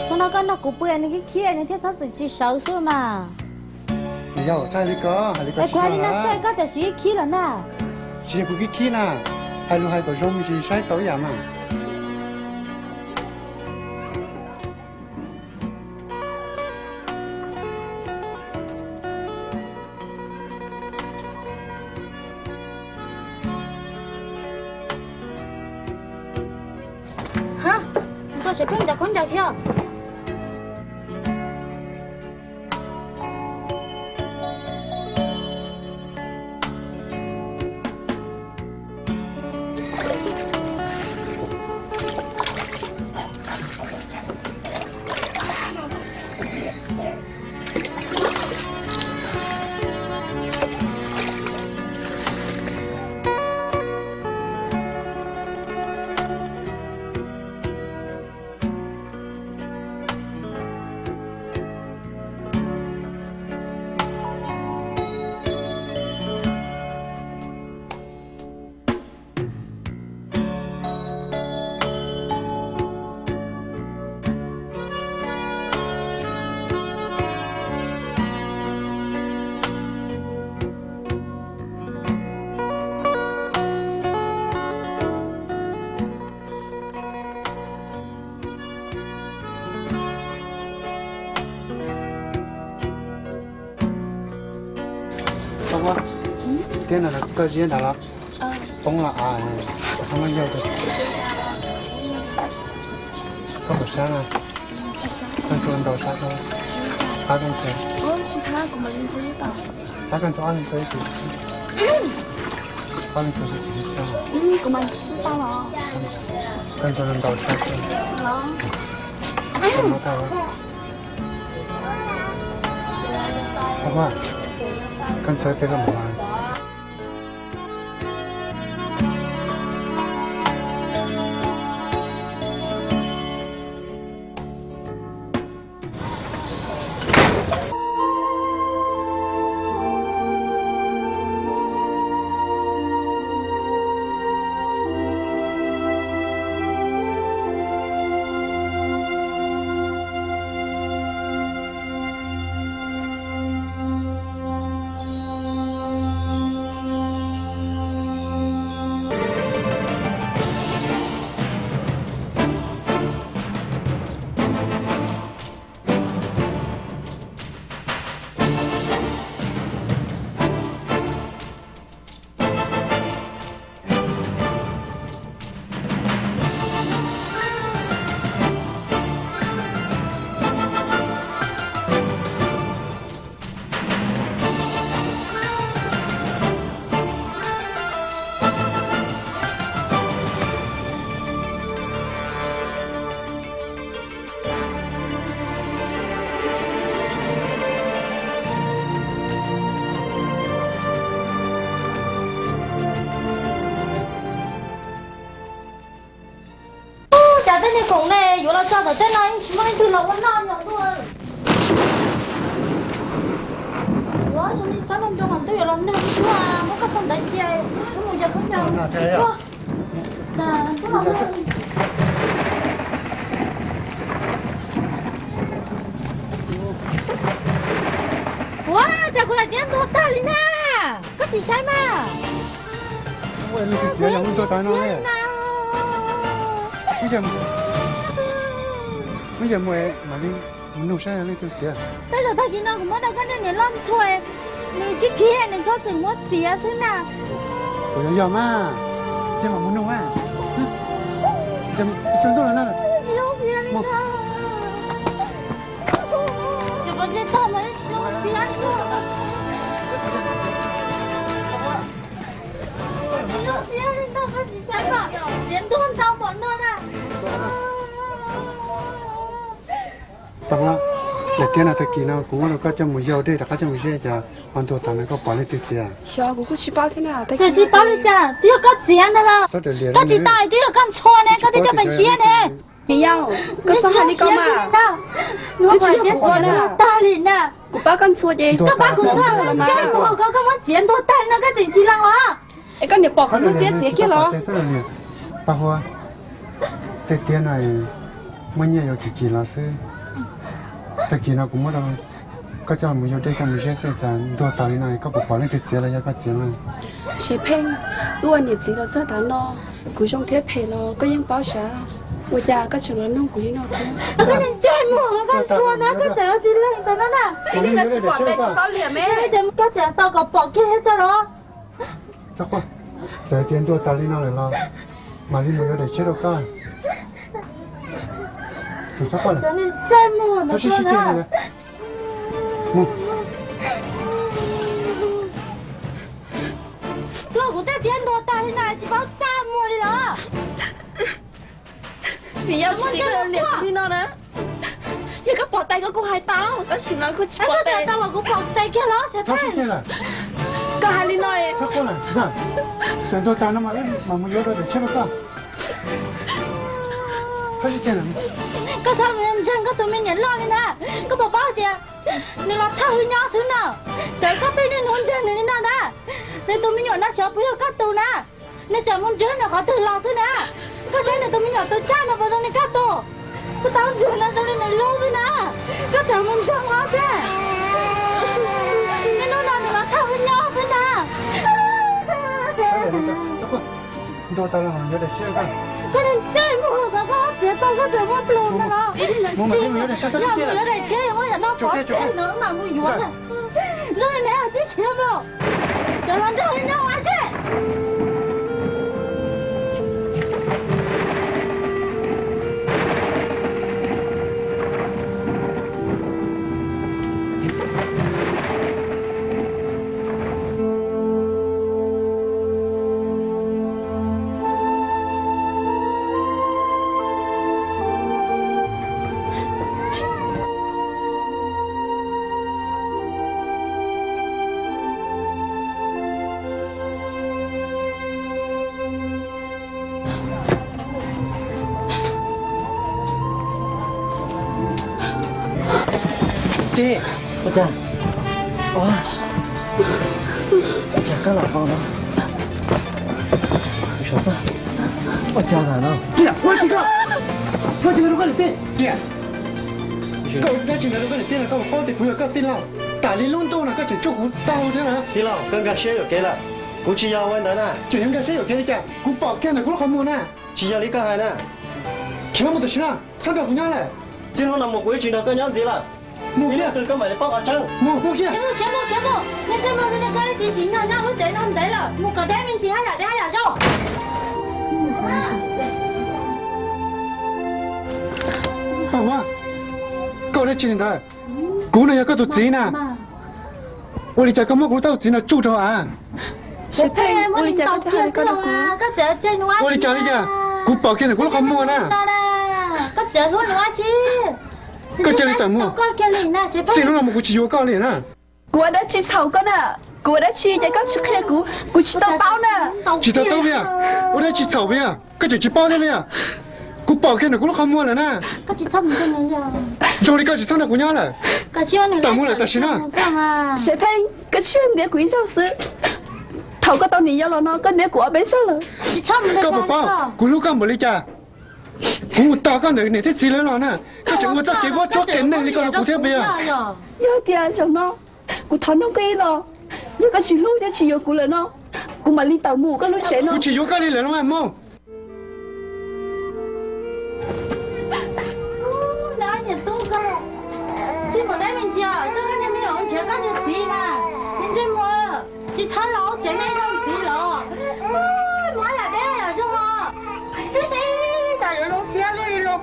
Hnub no koj nrog kuv pw nws khib khib nws thiaj txhob txwm tsis sawv xwb mas. Yog txhob hais li ko, hais li ko tsis tau na. Koj tsam sim khib los na. Tsis yog kuv khib khib na, hais lus hais kom zoo me ntsis saib tau ib yam mas. Hab, txog tsev pheej ncaws khaub ncaws thiab. Tiab no koj ziab nrad los? Poob los, poob los yog. Koj puas sab na? Koj ntxhua ntau sab tau? Tab koj ntxhua, tab koj ntxhua ob leeg ntxhua ib tug. Ob leeg ntxhua tsis sab. Koj ntxhua ntau sab. Koj ntxhua tej koj mus. Cas tej niag khoom ne yuav los tso tom tej no yeej tsis muaj leej twg los ua noj nyob tuaj. Ua zoo li xab nroo nroo mas twb yuav los nag tuaj, muab koj tau ntawd cia, wb mus yos khaub ncaws. Ua cas kuv lam tiab ntuag tag li na, koj sim saib mas. Wb yog mus mam li mus nug saib leej twg txiav. Tej zaum tag kis no kuv muab rau koj niag niam loj ntxhua, nws khib khib nws txhob txwm muab txiav xwb na. Kuv yog yog mas, cia mam mus nug mas. Tsis zoo ntuj los na. Tsis zoo siab li na. Tsis zoo siab li ntag, koj tsis saib mas txiav ntuag ntau npaum no na. Tau, daim tiab no tag kis no kuv muab rau koj coj mus yau dej rov qab coj mus zeb, cas ho ntuag tas no koj pom leej twg txiav? Xyov, kuv kuj tsis paub thiab na. Tsis paub li cas, twb yog koj txiav ntag los? Koj tsis tau, twb yog koj ntxhua ne, koj twb coj pes siab ne. Niam yau, koj txhob hais li ko mas. Twb tsis yog kuv ua na. Tag li na. Kuv pab koj ntxhua ces koj pab kuv ntxhua los mas. Koj muab txiav ntuag tag no koj tseem tsis los os? Es koj niam pom kuv muab txiav txiav kiag los? Paj Huab, tej tiab no muaj nyiaj yuav kim kim los xwb. Tag kis no kuv muab rau koj coj mus yau dej coj mus zeb xwb, cas ntuag tas li no koj puas pom leej twg txiav los yog koj txiav no? Xev Pheej, wb ua niam txiv los txog tav no, kuv zoo thiab phem los koj yeej paub sav, ua cas koj tseem los nug kuv li no thiab? Koj ntshai muag koj ntxhua na, koj tseem ua tsis leej ntawd no na. Koj tseem tau kom pom kiag thiab tso los. Txhob quaj, txawm tias ntuag tas li no lawm los mam li mus yuav daim tshiab rau koj. Txhob quaj, txhob sib sib ceg li. Mus. Tuaj, kuv tej tiab ntuag tag li no tsis paub txaj muag li los. Vim yog tsis li koj liam kuv li no na. Yog koj pom tais koj kuj hais tau, tab sis no kuj tsis pom tais. Kuv pom tais kiag los. Koj hais li no. Txhob quaj, txawm ntuag tas no mas wb mam mus yuav rau daim tshiab rau koj. Koj txhob mus ntseeg koj tus me nyuam loj li na. Koj puas paub tias nws los thawj hwj nyob xwb no. Txawm koj pheej niaj hnub ntseeg nws li no na, nws tus me nyuam no xyov puas yog koj tus na. Nws tseem mus nrhiav nws qhov twg los xwb na. Koj saib nws tus me nyuam tus caj no puas zoo li koj tus? Koj tau ntsuag no zoo li nws lub xwb na. Koj tseem mus ntseeg los thiab. Niaj hnub no nws los thawj hwj nyob xwb na. Koj ntshai mus, koj txiav tau koj tseem muab pluag ntawd los. Yog mus yuav daim tshiab, yog muaj yam no pov tseg no mam mus yuav. Zoo li ne, tsis khiav mus. Cov los nrog wb nyob ua tseg. Tij, ua cas, ua cas koj lam hau no? Ua cas lam no? Ua cas koj, ua cas koj rau koj niam tij? Koj ua dab tsi ntawd rau koj niam tij no, koj paub tias kuv yog koj tij laug, tas li lub ntuj no koj tseem tsuj kuv tau thiab na. Tij laug, koj nkag siab yuam kev lawm, kuv tsis yog ua ntawd na. Tseem yuav nkag siab yuam kev li cas? Kuv pom kiag ntawm kuv lub qhov muag na. Tsis yog li koj hais na. Khiav mus tam sim no, txhob nrog kuv nyob lawm. Txij hnub no mus kuv yeej tsis nrog koj nyob ntxiv lawm. Mus kiag, koj mam li paub qhov tseeb. Mus, mus kiag. Khiav mus, khiav mus, khiav mus. Niag ntsej muag li koj tsis tsim nyog nyob lub tsev no ntev lawm, mus kom deb me ntsis haj yam deb haj yam zoo. Paj Huab, koj ua dab tsi li ntawd? Kuv no yog koj tus txiv na. Ua li cas koj muab kuv tus txiv no tsuj rau av? Ua li cas li cas? Kuv pom kiag ntawm kuv lub qhov muag na. Koj cia li tawm mus. Txij hnub no mus kuv tsis yuav koj li na. Kuv ua dab tsi txhaum koj na? Kuv ua dab tsi ces koj tsis qhia kuv, kuv tsis tau taub na. Tsis tau taub peb yog? Ua dab tsi txhaum peb yog? Koj tseem tsis paub thiab peb yog? Kuv pom kiag ntawm kuv lub qhov muag lawm na. Zoo li koj tsis txhob nrog kuv nyob lawm. Tawm mus lawm tam sim no. Xev Pheej, koj tsis ntiav kuv ib zaug xwb. Thaum koj tau niam yau los no koj ntiav kuv ob peb zaug lawm. Koj puas paub kuv hlub koj npaum li cas? Kuv mus tos koj ntawm niam thiab txiv lawv los na, koj tseem ua txoj kev vuab tsuab qias neeg li ko rau kuv thiab peb yog? Yog tias zaum no kuv thov nug koj ib los, yog koj tsis hlub thiab tsis yuav kuv lawm no, kuv mam li tawm mus koj lub tsev no. Kuv tsis yuav koj li lawm no mas mus. Tsis mus deb me ntsis, coj koj niag me nyuam nrhiav koj niag txiv mas, niag ntsej muag, tsis txhob los tsev nej zoo ntxiv los. Muab yam deb yam zoo os. Cas yuav zoo siab luaj li los.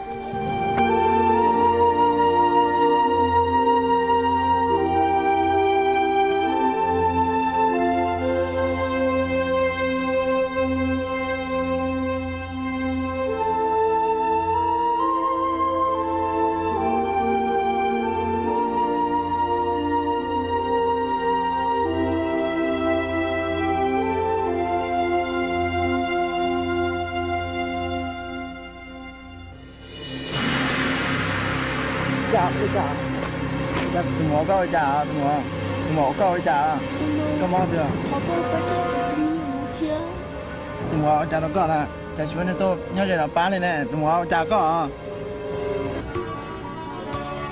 Cas, cas, tus muam koj ua cas, tus muam, tus muam koj ua cas, koj mob twg? Tus muam ua cas rau koj na, cas tsis muaj neeg tuaj nyob ze no pab li ne, tus muam ua cas koj?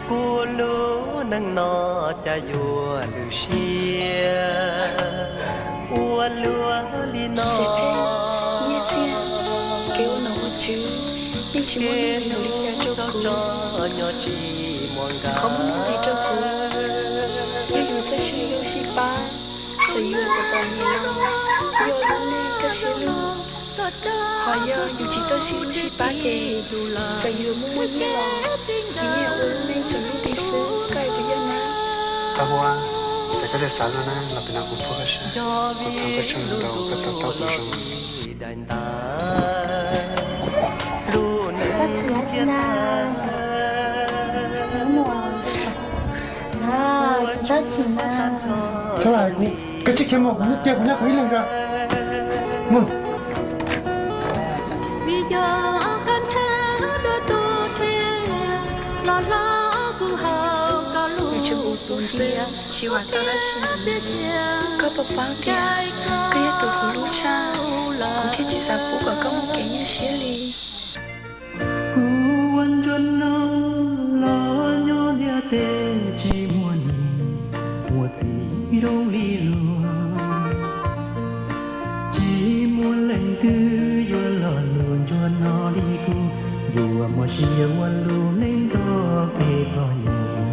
Kuv lub neej no cas yuav lwm siab ua luaj li no. Xes Pheej, Nyiaj Txiag, kev ua nom ua tswv yeej tsis muaj nuj nqis npaum li cas rau kuv. Qhov muaj nuj nqis rau kuv yog yus txawj sib hlub sib pab. Txawm yus xav fam nyiam los yog lub neej kaj siab lug, ho yog yus tsis txawj sib hlub sib pab ces txawm yus muaj muaj nyiaj los yus yeej yuav ua lub neej tsaus ntuj nti xwb, koj puas yog na? Txawm koj tsis xav no na los pem no kuv pub koj saib, kuv thov koj tsaug ntau koj tau taub kuv zoo. Txhob hais kuv, koj tsis khiav mus, kuv cia kuv nyob kuv ib leeg os. Mus. Yuav tsum ua kuv xwb, tsis vam tau dab tsi li. Koj puas paub tias koj yog tus kuv hlub tshaj, kuv thiaj tsis xav pub kom koj muaj kev nyuaj siab li. Kuv ua ntsuag no los nyob ntiaj teb tsis muaj niam muaj txiv zoo li luag. Tsis muaj leej twg yuav los luag ntsuag no li kuv, yuav muaj sia ua lub neej nrog kev txom nyem.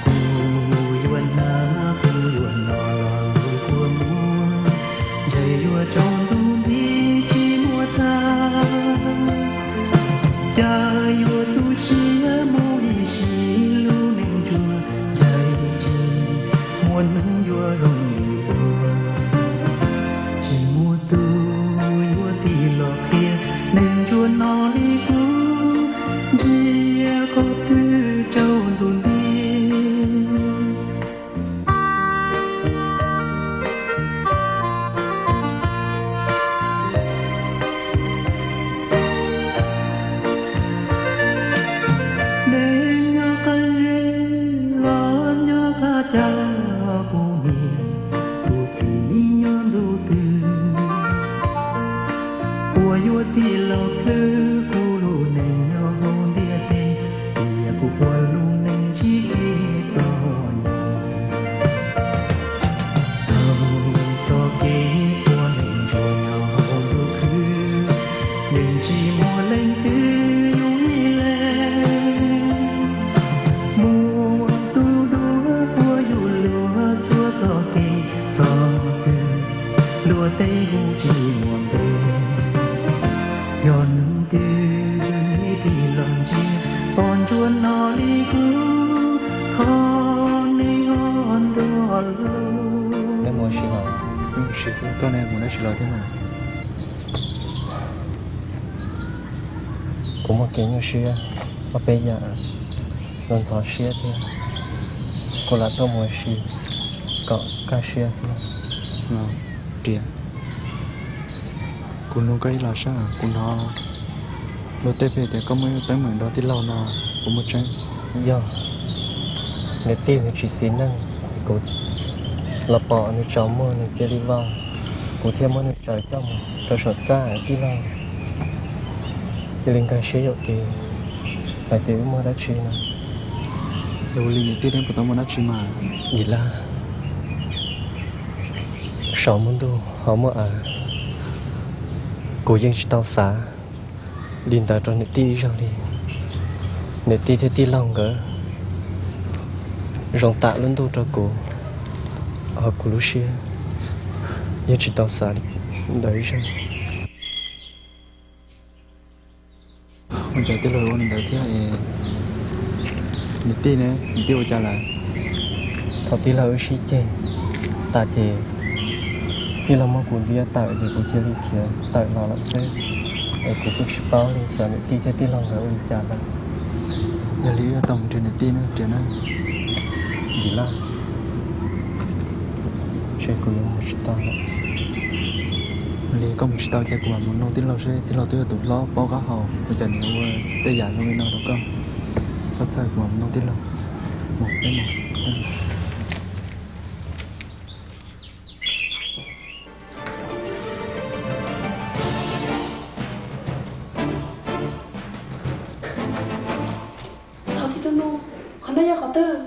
Kuv yuav hnav kuv yuav noj los lub kua muag, ntshe yuav tsaus ntuj nti tsis muaj tag. Cas yuav tu siab mus ib sim lub neej ntsuag, ntshe tsis muaj hnub yuav zoo li ua. Tsis muaj tus yuav tig los qhia neeg ntsuag no li kuv, ntsia qhov twg tsaus ntuj nti. Neeg nyob qab zej los nyob qab cag, kuv niam kuv txiv nyob ntu twg, puas yuav tig los plhws kuv lub neej nyob hauv ntiaj teb, tias kuv ua lub neej ntsib kev txom nyem. Txoj kev ua neeg ntsuag nyob hauv lub khw, yeej tsis muaj leej twg yus ib leeg. Muaj tus duab ua yus luag txhua txoj kev txoj twg, luag tej hu tsis muaj npe. Yog hnub twg nej tig los ntsia pom ntsuag no li kuv, thov nej ho nrog hlub. Koj ne mus dab tsi los thiab mas? Kuv muaj kev nyuaj siab ob peb yam, los ntxhov siab thiab. Kuv lam tuaj mus ua si kom kaj siab xwb. Riam, kuv nug koj ib los saib, kuv hnov luag tej pheej tias koj muaj ib lub teeb meem nrog tij laug no, puas muaj tseeb? Yog, niam tij nws tsis xis neej, kuv los pom nws tsaus muag nws cia li vau, kuv thiaj muab nws tsaws coj mus rau saum txaj, tij laug cia li nkag siab yuam kev, hais tias wb muaj dab tsi no. Yog ua li niam tij neb puas tau muaj dab tsi mas? Yim laj, saum muaj ntuj hauv muaj av, kuv yeej tsis tau xav li ntawd rau niam tij ib zaug li. Niam tij thiab tij laug nkawd zoo tam lub ntuj rau kuv, ho kuv lub siab yeej tsis tau xav li ntawd ib zaug. Ua cas tij laug ua li ntawd thiab es niam tij ne, niam tij ua cas lawm? Thaum tij laug wb sib ceg tas ces tij laug muab kuv ntxiab tawm ces kuv cia li khiav tawm los lawm xwb, es kuv kuj tsis paub li xyov niam tij thiab tij laug nkawd ua li cas lawm. Yog li wb yuav tau mus nrhiav niam tij na Riam na. Yim laj, ntshe kuv yuav mus tsis tau lawm. Yog li koj mus tsis tau ces kuv mam mus nug tij laug seb tij laug twb yog tus hlob paub qab hau, ua cas nws ua tej yam zoo li no rau koj. Txhob txhawj, kuv mam mus no tij laug. Mus peb mus. Thov txim tus nus, qhov no yog qhov twg?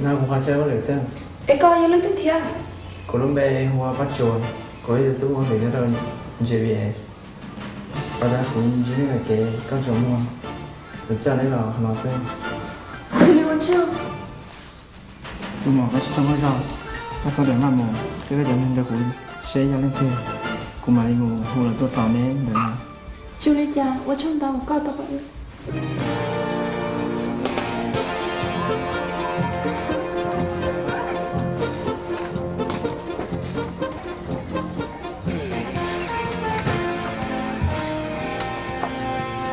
No kuv qhov chaw ua lwm xwb. Es koj yog leej twg thiab? Kuv lub npe hu ua Paj Tsuas, kuv ib tug tub ua hauj lwm nyob rau J V A. Ua cas kuv ntsib nej lawm kev koj tsuas muag, kuv coj nej los no xwb. Tus muam, koj tsis txhob muaj zog, koj txhob tawm maj mus, koj cov neeg nrog kuv seb yog leej twg, kuv mam li mus hu lawv tuaj tos neb ntawm no. Tsis ua li cas, ua tsaug ntau koj tau pom wb.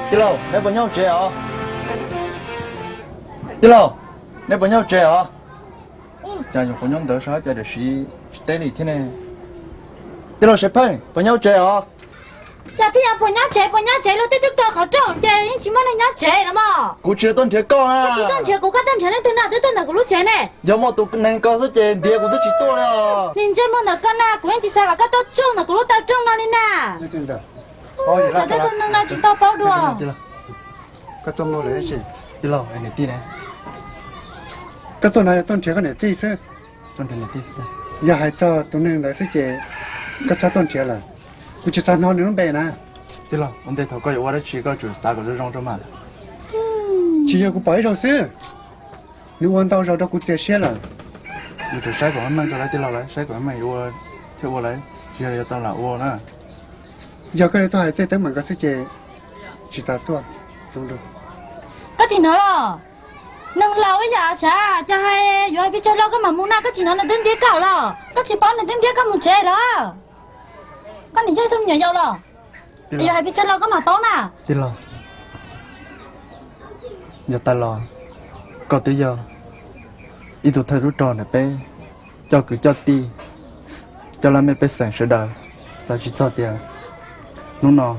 Tij laug, neb puas nyob tsev os? Tij laug, neb puas nyob tsev os? Cas nyuam qhuav nyob ntawd saib cas tiam sis tsis teb li thiab ne. Tij laug Xev Pheej, puas nyob tsev os? Cas pheej yog puas nyob tsev puas nyob tsev, luag twb twb kaw qhov rooj ces yeej tsis muaj neeg nyob tsev los mas. Kuv tsis tuaj nrhiav koj na. Koj tsis tuaj nrhiav kuv, koj tuaj nrhiav leej twg na, twb tuaj ntawm kuv lub tsev ne. Yog muaj tus neeg ko xwb ces ntiav kuv twb tsis tuaj li os. Nim ntsej muag ntawm koj na, kuv yeej tsis xav kom koj tuaj tsuj ntawm kuv lub taw rooj no li na. Cov neeg no tsis tau paub dua. Koj tuaj muaj lawm tab sis. Tij laug, niam tij ne? Koj tuaj no yog tuaj nrhiav koj niam tij xwb. Yog hais txog tus neeg ntawd xwb ces koj txhob tuaj nrhiav lawm. Kuv tsis xav hnov nws lub npe na. Tij laug, ua ntej thaum koj yuav ua dab tsi koj tsum xav kom zoo zoo rau mas lawm. Tsis yog kuv pom ib zaug xwb, nws ua ntau zaus rau kuv txias siab lawm. Nws tseem saib kom meej rau lawv tij laug lawv, saib kom meej ua thiaj ua lawv, tsis yog yuav tau lam ua na. Yog koj yuav tuaj hais tej teeb meem ko xwb ces tsis tas tuaj. Koj tsis hnov los? Neeg laus ib yam sav, cas hais yuav hais pes tsawg los koj mam mus na, koj tsis hnov nws twb ntiab koj los? Koj tsis paub nws twb ntiab koj mus tsev los? Koj niam yog ib tug me nyuam yaus los? Yuav hais pes tsawg los koj mam paub na. Tij laug, yog tas los koj twb yog ib tug thawj tub rog ntawm peb coj kwv coj tij, coj laj mej pej xeem sawv daws xav tsis txog tias hnub no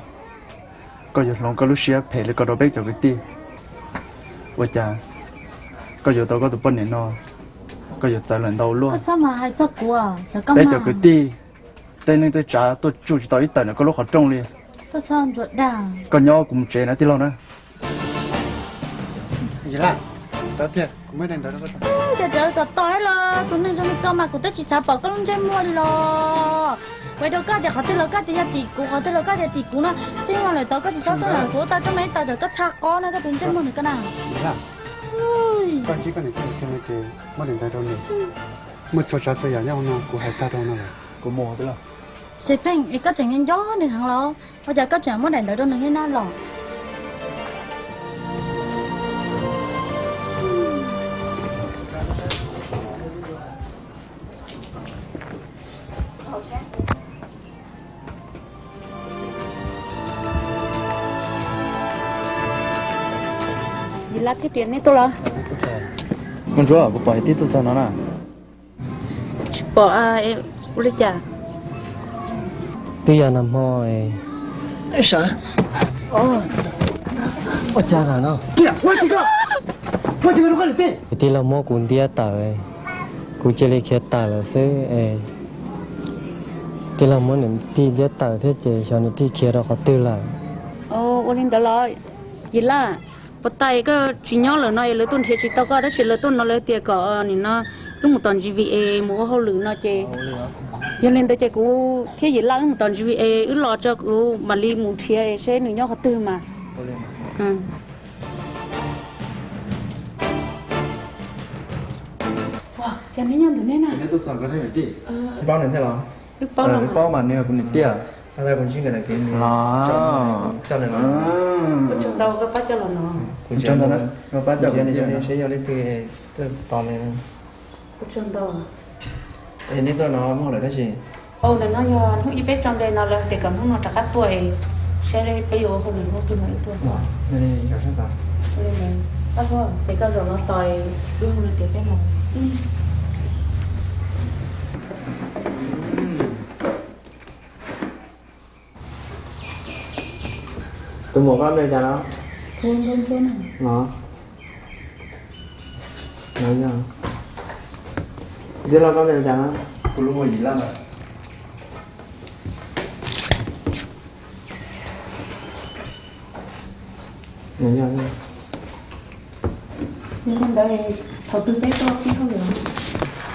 koj yuav hloov koj lub siab phem li ko rau peb cov kwv tij. Ua cas koj yuav tau koj tus poj niam no, koj yuav txawv lawm ntau luaj. Peb cov kwv tij, tej neej tej tsav tuaj tsuj tsis tau ib tawm ntawm koj lub qhov rooj li. Koj nyob kuv mus tsev na tij laug na. Tos tos los tus neeg zoo li koj mas kuv twb tsis xav pom koj lub ntsej muag li los. Kuv hais rau koj tias qhov twg los koj tias yog tim kuv, qhov twg los koj tias tim kuv no. Txij no lawm tod koj tsis txhob tuaj ntawm kuv lub taw rooj no ib tag, koj txhaj qob na koj tus ntsej muag ntawm koj na. Koj ntsib koj niam tij ces muab daim ntawv rau nws. Muaj txhua tsav txhua yam nyob hauv no kuv hais tag rau no lawm. Kuv mus tij laug. Xev Pheej, es koj tseem nco nco nws heev los? Ua cas koj tseem muab daim ntawv rau nws thiab na los? Yim Laj thiab tias neb tuaj los? Koj ntsuab, kuv pom tij tuaj txog no na. Tsis pom, ua li cas? Twb yog nag hmo. Ua cas no? Tij laug muab kuv ntiab tawm, kuv cia li khiav tawm lawm xwb es tij laug muab niam tij ntiab tawm thiab ces xyov niam tij khiav rau qhov twg lawm. Ua li ntawd los Yim Laj, puas tas koj tsis nyob lawm no es lawv tuaj nrhiav tsis tau koj tab sis lawv tuaj no lawv tias kom nim no wb mus tom G V A mus ua hauj lwm no ces yog li ntawd ces kuv thiab Yim Laj wb mus tom G V A wb los tso kuv mam li mus nrhiav seb nws nyob qhov twg mas. Ces neb nyob ntawm neb na. Paub nws thiab los? Wb paub mas nws yog kuv niam tij. Los, ua tsaug ntau koj pab coj los no. Ua tsaug ntau, pab coj kuv niam tij seb yog leej twg tuaj tos nws. Ua tsaug ntau. Es neb tuaj no muaj lawm tab sis? Ntawm no yog hnub ib peb tso npe no lawv tias kom hnub no rov qab tuaj es saib peb yuav ua hauj lwm hnub twg no wb tuaj xwb. Ces koj zaum no tos wb hu lawv tias peb mus. Tus muam koj npe cas no? Los, No yog, tij laug koj npe hu cas na? Kuv lub npe Yim Laj.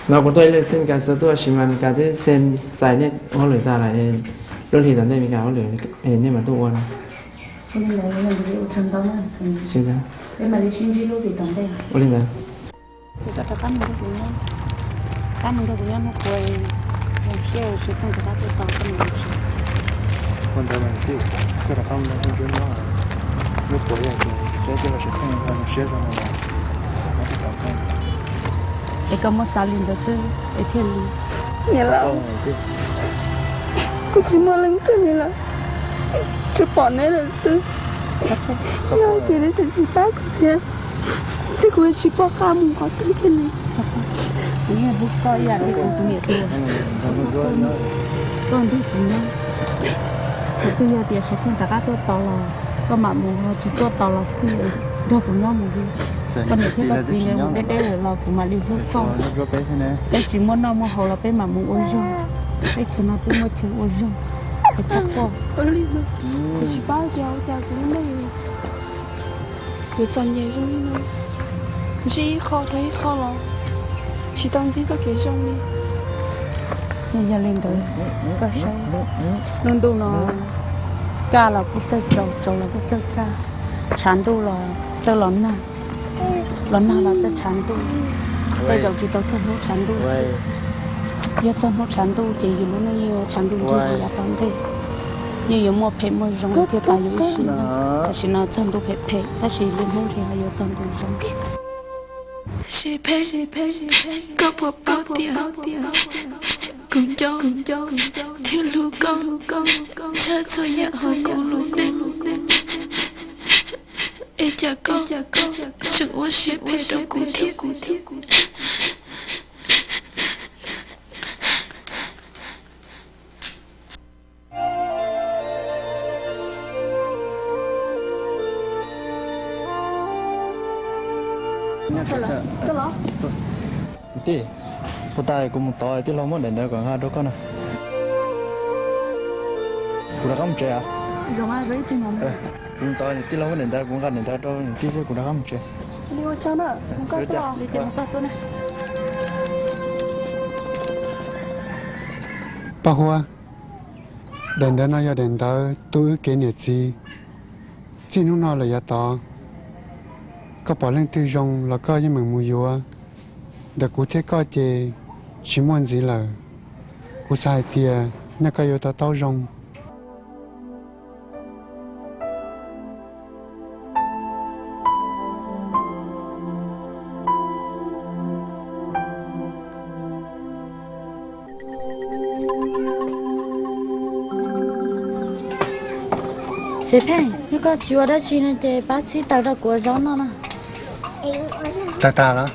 No kuv tuaj ib leeg xwb, Meskas tsis tau tuaj, tab sis mas Meskas twb txais nej hauj lwm tag lawm, lub hlis tom ntej Meskas hauj lwm nej mam tuaj ua no. Ua li ntawd. Ces koj rov qab mus nrog kuv nyob, rov qab mus nrog kuv nyob hnub puas, zoo siab siab pheej rov qab tuaj tos koj mus tsev. Ua ntawd mas tij, koj rov qab mus nrog phooj ywg nyob, hnub puas yog tias saib seb koj siab pheej zoo siab zoo no los rov qab tuaj tos koj. Es koj muab xav li ntawd xwb es thiaj li. Niam laus, kuv tsis muaj leej twg li lawm, tsuas pom neb lawm xwb. Yog tias neb tseem tsis pab kuv thiab, ces kuv yuav tsis pom qab mus qhov twg kiag li. Kuv yeej hlub koj ib yam li kuv tus niam tus, koj nrog kuv nyob. Thaum twg yog tias Siv Pheej rov qab tuaj tos los koj mam mus, ho tsis tuaj tos los xij, nrog kuv nyob mus li. Koj niam thiab koj txiv nkawd mus deb deb lawm los kuv mam li hlub koj. Peb tsis muaj noj muaj haus los peb mam mus ua zog, teb chaws no twb muaj chaw ua zog, es txhob quaj. Kuv tsis paub tias ua cas kuv lub neej yuav txom nyem zoo li no, ntsib ib qho rau ib qho los tsis tau ntsib txoj kev zoo li. Yog li ntawd, koj saib, lub ntuj no kaj los kuj txawj tsaus, tsaus los kuj txawj kaj, tshav ntuj los txawj los nag, los nag los txawj tshav ntuj. Tej zaum tsis tau txog hnub tshav ntuj xwb, yog txog hnub tshav ntuj ces yus lub neej yeej yuav tshav ntuj nrig yav tom ntej, yeej yuav muaj phem muaj zoo thiaj tas yus ib sim neej. Tam sim no txog ntuj phem phem tab sis lwm hnub ntshe ho yuav txog ntuj zoo. Siv Pheej, koj puas paub tias kuv nco thiab hlub koj tshaj txhua yam hauv kuv lub neej, es cas koj tseem ua siab phem rau kuv thiab? Tij, puag ta kuv mus tod tij laug muab daim ntawv kom nqa rau koj na. Kuv rov qab mus tsev. Kuv mus tod tij laug muab daim ntawv, kuv nqa daim ntawv rau niam tij xwb kuv rov qab mus tsev. Paj Huab, daim ntawv no yog daim ntawv tu wb kev niam txiv. Txij hnub no lawm yav tod, koj pom leej twg zoo los koj yeej meem mus yuav. Ntawm kuv thiab koj ces tsis muaj ntxiv lawm. Kuv xav hais tias nej koj yuav to taub zoo. Xev Pheej, yog koj tsis ua dab tsi no ces pab txhib taws rau kuv ua zaub noj na. Tag tag los?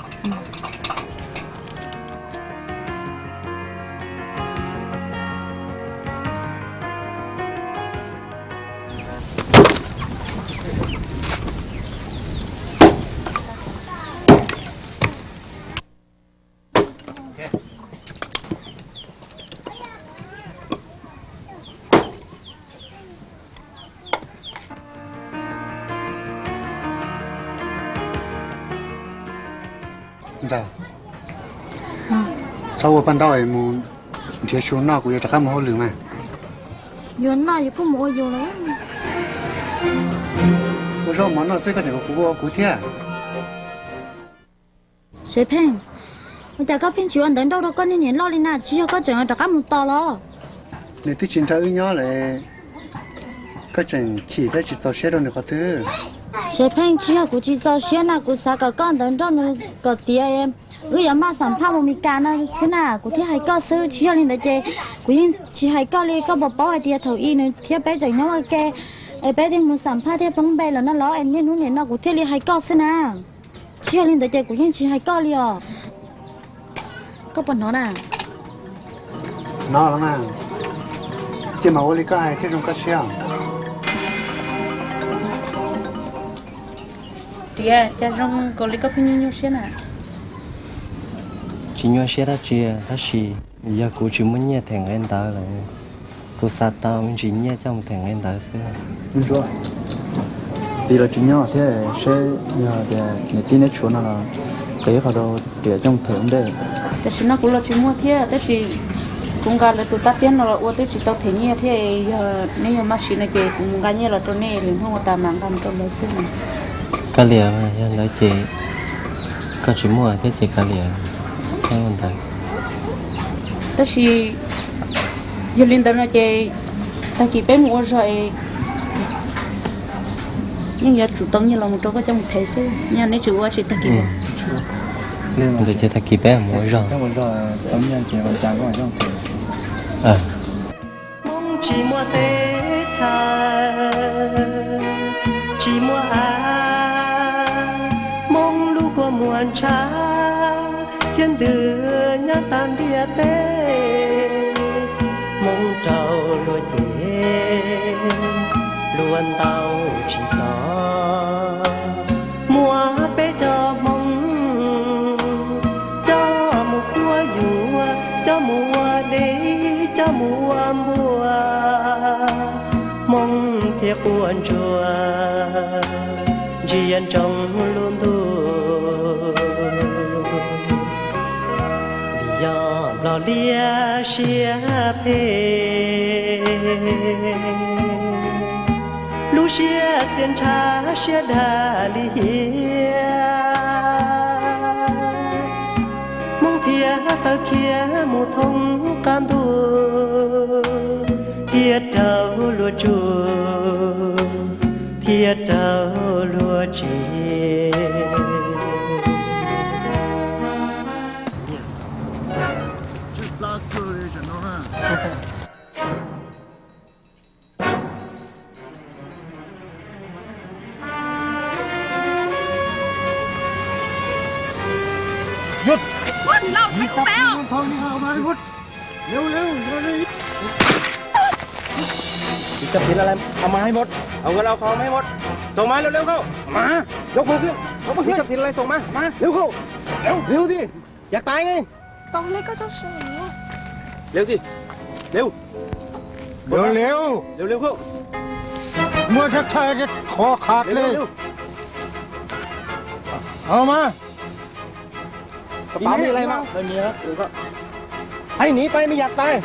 Ntxawm, txhob ua paj ntaub es mus nrhiav su noj, kuv yuav rov qab mus hauj lwm mas. Yuav noj yuav kuj mus ua yus lawm. Ua zaub mov noj xwb koj tseem kom kuv ua kuv thiab. Xev Pheej, ua cas koj pheej tsis ua ntawv nrauj rau koj niag niam loj li na, tsis yog koj tseem rov qab mus tos los? Nws twb tsis nrog wb nyob lawm, koj tseem chim thiab tsis txaus siab rau nws qhov twg? Xev Pheej, tsis yog kuv tsis txaus siab na, kuv xav kom koj ntawv nrauj nws kom tiav, wb yuav maj xam phaj mus Mes Kas no xwb na, kuv thiaj hais koj xwb. Tsis yog li ntawd ces kuv yeej tsis hais koj li. Koj puas paub hais tias thaum ub nws thiab peb tseem nyob ua ke, es peb thiaj mus xam phaj thiab poob npe lawm no los, es niaj hnub nim no kuv thiaj li hais koj xwb na. Tsis yog li ntawd ces kuv yeej tsis hais koj li os. Koj puas hnov na? Hnov los mas, cia mam ua li koj hais thiaj zoo koj siab. Tiav, cas zoo nkaus li koj pheej nyuaj nyuaj siab na. Tsis nyuaj siab dab tsi, tab sis yog kuv tsis muaj nyiaj them nqe ntawv lawm, kuv xav tau me ntsis nyiaj coj mus them nqe ntawv xwb. Txiv los tsis nyob thiab, seb yog tias niam tij neb tshuav no los qiv qhov rau riam coj mus them ua ntej. Tam sim no kuv los tsis muaj thiab, tab sis kuv nqa lawv tus tag tiab no los ua twb tsis tau them nyiaj thiab, yog neb yog maj siv no ces kuv mus nqa nyiaj los rau nej, lwm hnub ua tas mam nqa mus rau lawv xwb. Kav liam, yog ntawd ces koj tsis muaj thiab ces kav liam, ua ntawd. Tab sis yog li ntawd no ces tag kis peb mus ua zog es yeej yuav tsum tau nyiaj los mus rau koj coj mus them xwb, yog neb tsis ua tsis tag kis. Ntawd ces tag kis peb mus ua zog. Hmoob tsis muaj teb chaws, tsis muaj av, Hmoob lub kua muag ntshav thiab ntws nyob tag ntiaj teb. Hmoob raug luag cem, luag ntaus tsis txog, muaj peb cov Hmoob coj mus quab yuam, coj mus ua dej, coj mus ua npua. Hmoob thiaj quaj ntsuag ntsia ntsoov lub ntuj, vim yog Nplog liab siab phem, lub siab txias ntshav siab dag li hiam. Hmoob thiaj tawm khiav mus thoob qab ntuj, thiaj raug luag tsuj, thiaj raug luag tsim. Txiv xab thim laj lais,เอามาให้หมด เอาเงินเอาทองมาให้หมด ส่งมาเร็วๆเข้า มา ยกมือขึ้น ยกมือขึ้น txiv xab thim laj lais ส่งมา มา เร็วเข้า เร็ว เร็วสิ อยากตายไง เร็วสิ เร็ว เร็ว เร็ว เร็วเข้า muab sab thawj kho qhav tes. Hais nim pais me yam tais.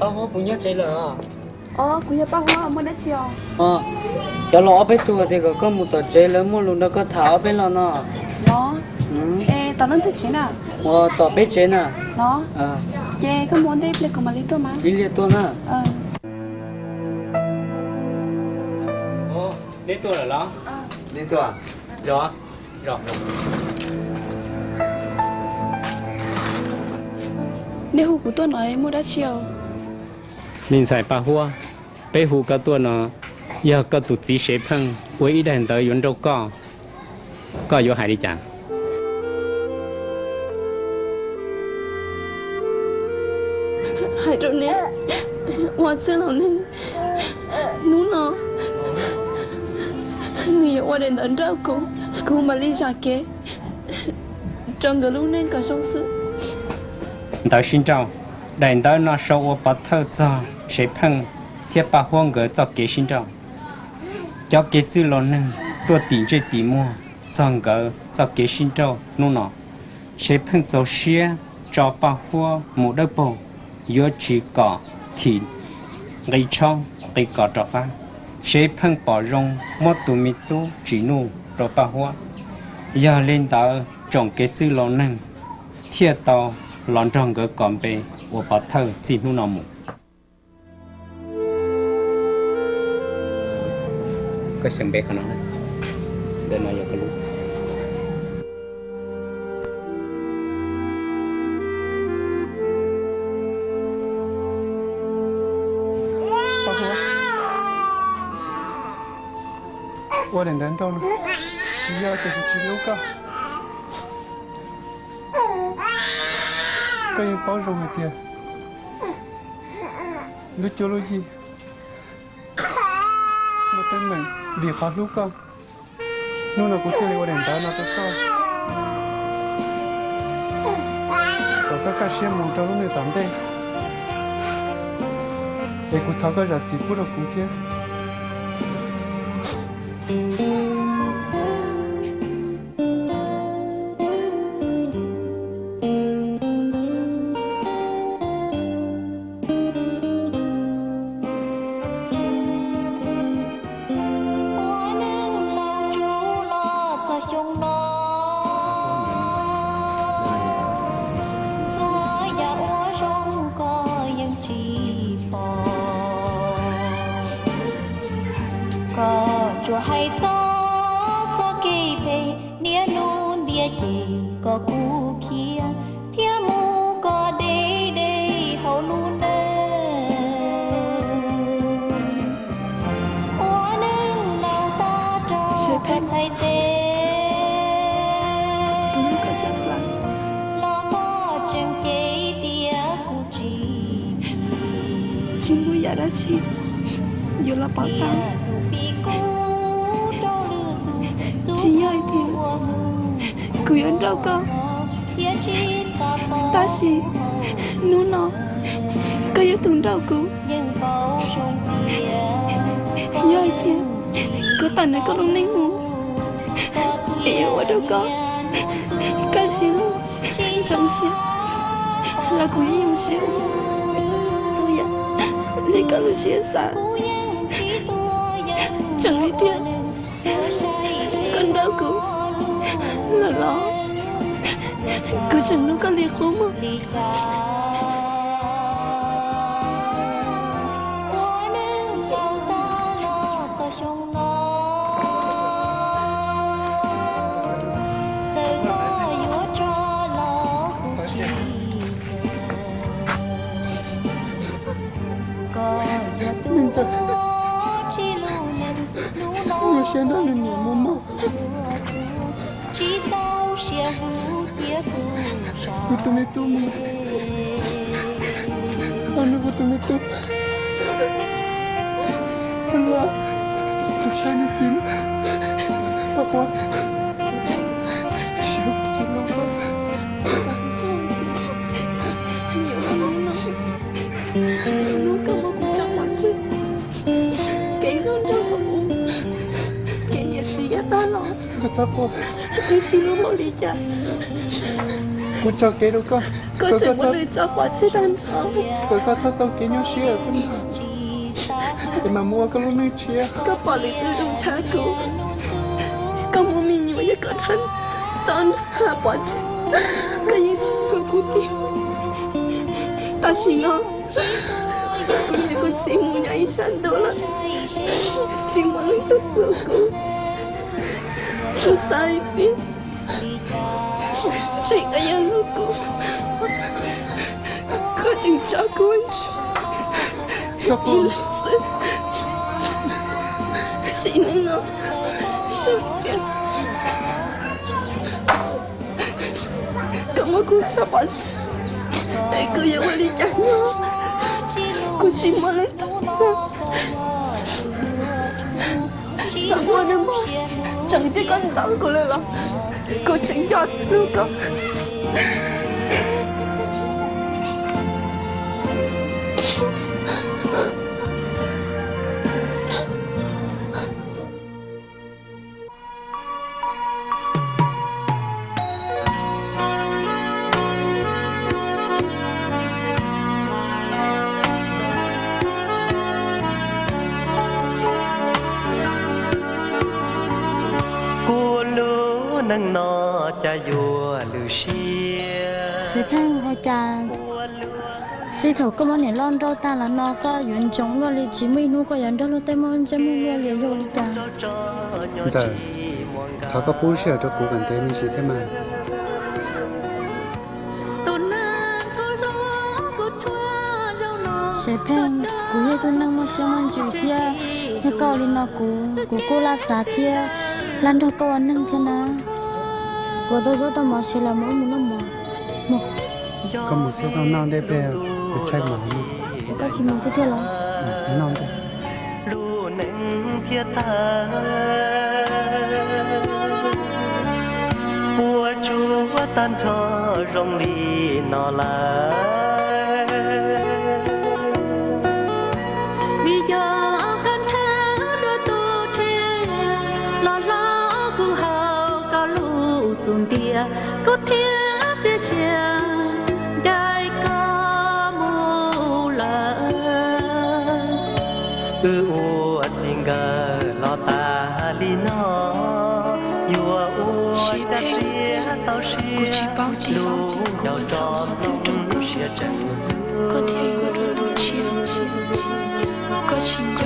Paj Huab puas nyob tsev lawm? Os, kuv yog Paj Huab, muaj dab tsi os? Cov laus ob peb tug tias kom koj mus tom tsev, lawv muaj lus nrog koj tham ob peb los no. Los, es tom leej twg tsev na? Ua tom peb tsev na. Los, ces koj mus ua ntej ib pliag kuv mam li tuaj mas. Ib pliag tuaj na. Neb tuaj lawm los? Neb tuaj. Neb hu kuv tuaj no muaj dab tsi os? Me ntxhais Paj Huab, Peb hu koj tuaj no yog koj tus txiv Sev Pheej ua ib daim ntawv yuav nrauj koj, koj yuav hais li cas? Hais rau neb, ua txwj laus neeg, hnub no nws yuav ua daim ntawv nrauj kuv, kuv mam li zam kev rau nkawd lub neej kom zoo xwb. Ntawv sib nrauj. Daim ntawv no sau ua pov thawj txog Sev Pheej thiab Paj Huab nkawd txoj kev sib nrauj. Cov kev txwj laus neeg tuaj tim ntsej tim muag txog nkawd txoj kev sib nrauj hnub no. Sev Pheej txaus siab tso Paj Huab mus dawb paug, yuav tsis kom thim nqi tshob nqi kos rov qab. Sev Pheej pom zoo muab tus me tub Tsim Nuj rau Paj Huab. Yog li ntawd tsoom kev txwj laus neeg thiaj tau los nrog nkawd kos npe ua pov thawj txij hnub no mus. Koj xyaum npe qhov no, ntawm no yog koj lub. Ua daim ntawv nrauj no, tsis yog tias kuv tsis hlub koj. Koj yeej paub zoo hais tias lub cuab lub yig muaj teeb meem, vim qhov hlub koj, hnub no kuv thiaj li ua daim ntawv no rau koj, kom koj kaj siab mus rau lub neej tom ntej. Es kuv thov koj zam txim pub rau kuv thiab. Ua neej laus tsuv los txog xyoo no, txhua yam ua zoo koj yeej tsis pom. Koj tsuas hais txog txoj kev phem, niaj hnub ntiaj ces koj kuj khiav, thiab mus koj deb deb hauv lub neej. Ua neej laus tag rau koj txhais tes, los koj tseem cem tias kuv tsis, tsis muaj yam dab tsi yuav los pauv tau. Tsis yog hais tias kuv yuav nrauj koj, tab sis hnub no koj yog tus nrauj kuv. Yog hais tias kuv tawm ntawm koj lub neej mus, es yuav ua rau koj kaj siab lug, zoo siab, los kuv yeej zoo siab ua txhua yam li koj lub siab xav. Tseem hais tias koj nrauj kuv lawm los kuv tseem hlub koj li qub mog. Me ntxawm, ua siab nrog nws niam mus mog. Kuv tus me tub mus, nws kuv tus me tub. Tus saib nws txiv, Paj Huab, tsis hlub koj. Hnub koj muab kuv tso pov tseg, kev nkauj nraug hauv kuv, kev niam txiv yav tag los, kuv tsis hlub npaum li cas. Kuv tso kev rau koj, koj tseem muab nws tso pov tseg tag nrho, kom koj txhob tau kev nyuaj siab xwb ntag. Es mam mus ua koj lub neej tshiab. Koj pom lwm tus zoo tshaj kuv, koj muab me nyuam yog koj txhob tso nrog pov tseg, koj yeej tsis hlub kuv tiag. Tam sim no kuv niam kuv txiv mus nyob ib sab ntuj lawm, tsis muaj leej twg hlub kuv. Kuv xav hais tias tseem koj yeej hlub kuv, koj tseem tso kuv ua ntsuag ib leeg xwb. Sim neej no, koj muab kuv tso pov tseg, es kuv yuav ua li cas nyob? Kuv tsis muaj leej twg. Xav ua nws mog, tseem tias koj ntxub kuv lawm los kuv tseem nco thiab hlub koj. Kuv lub neej no cas yuav lwm siab. Xeem Pheej, ua cas txij thaum koj muab niam loj nrauj tag los no koj yuav ntsoov luaj li, tsis muaj ib hnub koj yuav nrog luag tej muaj ntsej muag luaj li, yog ua li cas? Ntxawm, thov koj pub sij hawm rau kuv kom ntev me ntsis thiab mas. Xeem Pheej, kuv yog tus neeg muaj siab muaj ntsws thiab, yog koj ua li no kuv, kuv kuj laj xav thiab, laj nrog koj ua neeg thiab na. Kuv tau zaub tau mov siav lawm, mus wb mus noj mov. Koj mus xwb, koj noj ntej pliag kuv tshaib mov no. Koj tsis mus thiab thiaj los noj ntej. Lub neej thiaj tag, puas tsuaj tag nrho zoo li no lawm. Vim yog koj nrhab dua tus tshiab los hlob kuv hauv koj lub xub ntiag, kuv thiaj txias sia ncaim koj mus lawm. Wb ua txij nkawm los tas li no, yuav ua cas siab tau siab, kuv tsis paub tias kuv ua txhaum qhov twg rau koj, koj thiaj yuav dua tus tshiab. Koj tsis nco wb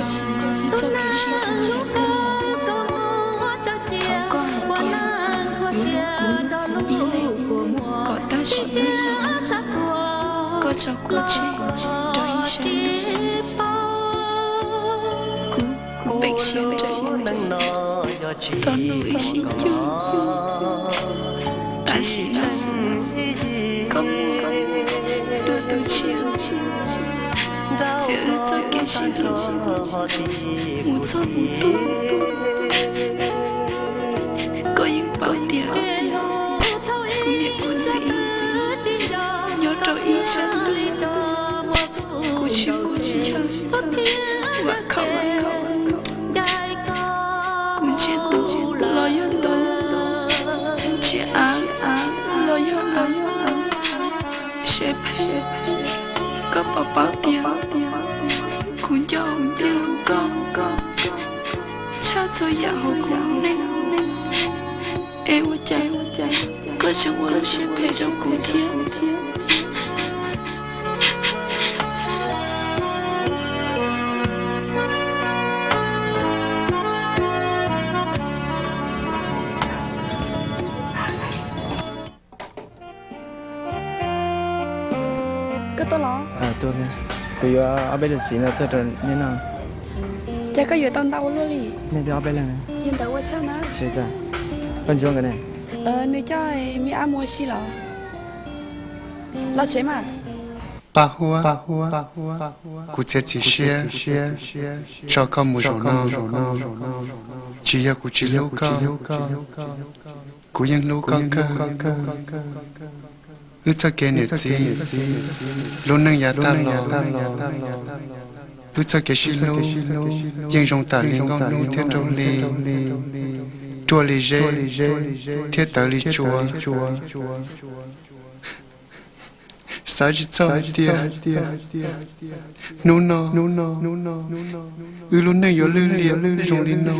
txoj kev sib hlub yav tag los? Thaum koj hais tias yuav hlub kuv ib leeg kom tag sim neej no, koj tso kuv tseg rau ib sab ntug. Kuv pem siab rau, tau hnub wb sib cuag. Tam sim no koj muaj dua tus tshiab, txiav wb txoj kev sib hlub mus txog mus tuag. Koj yeej paub tias kuv niam kuv txiv nyob rau ib sab ntug, kuv tsis muaj chaw vam khom li. Kuv ntsiab ntuj los yog ntuj, ntsiab av los yog av. Xeem Pheej, koj puas paub tias kuv nco thiab hlub koj tshaj txhua yam hauv kuv lub neej, es ua cas koj tseem ua lub siab phem rau kuv thiab? Koj tuaj los? Kuv yuav ob peb leeg txiv no tuaj rau nej noj. Cas koj yuav tau ntau ua luaj li? Nej twb ob peb leeg. Yog ntawd ua tshaj na. Koj ntsuab nkawd ne? Nws coj me ab mus ua si los? Los tsev mas. Paj Huab, kuv txiav txim siab tso koj mus zaum no. Tsis yog kuv tsis hlub koj, kuv yeej hlub koj kawg. Wb txoj kev niam txiv, lub neej yav tag los, wb txoj kev sib hlub yeej zoo tam li nkauj hnub thiab nraug hli, ruaj li zeb thiab tawv li tsua. Xav tsis txog hais tias hnub no wb lub neej yuav lwj liam zoo li no.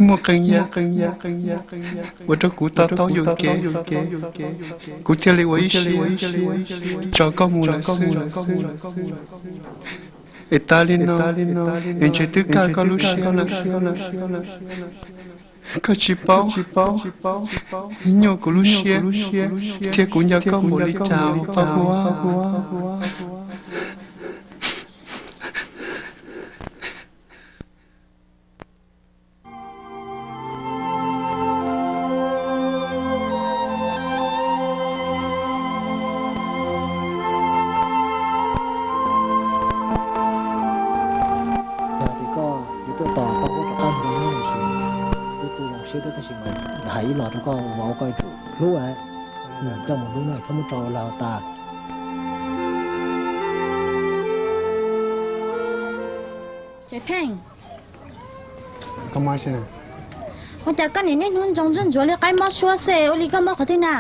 Muaj qee yam ua rau kuv to taub yuam kev, kuv thiaj li ua ib siab tso koj mus lawm xwb. Es tas li no, es ntshe twb kaj koj lub siab lawm. Koj tsis paub nyuaj kuv lub siab thiab kuv nco koj npaum li cas, Paj Huab. Hlub, coj mus hlub no txhob muab rau lag tas. Tsev Pheej, ua cas koj niaj hnub ntsoov ntsuag ntsuav li qaib mob suab xwb, ua li koj mob qhov twg na?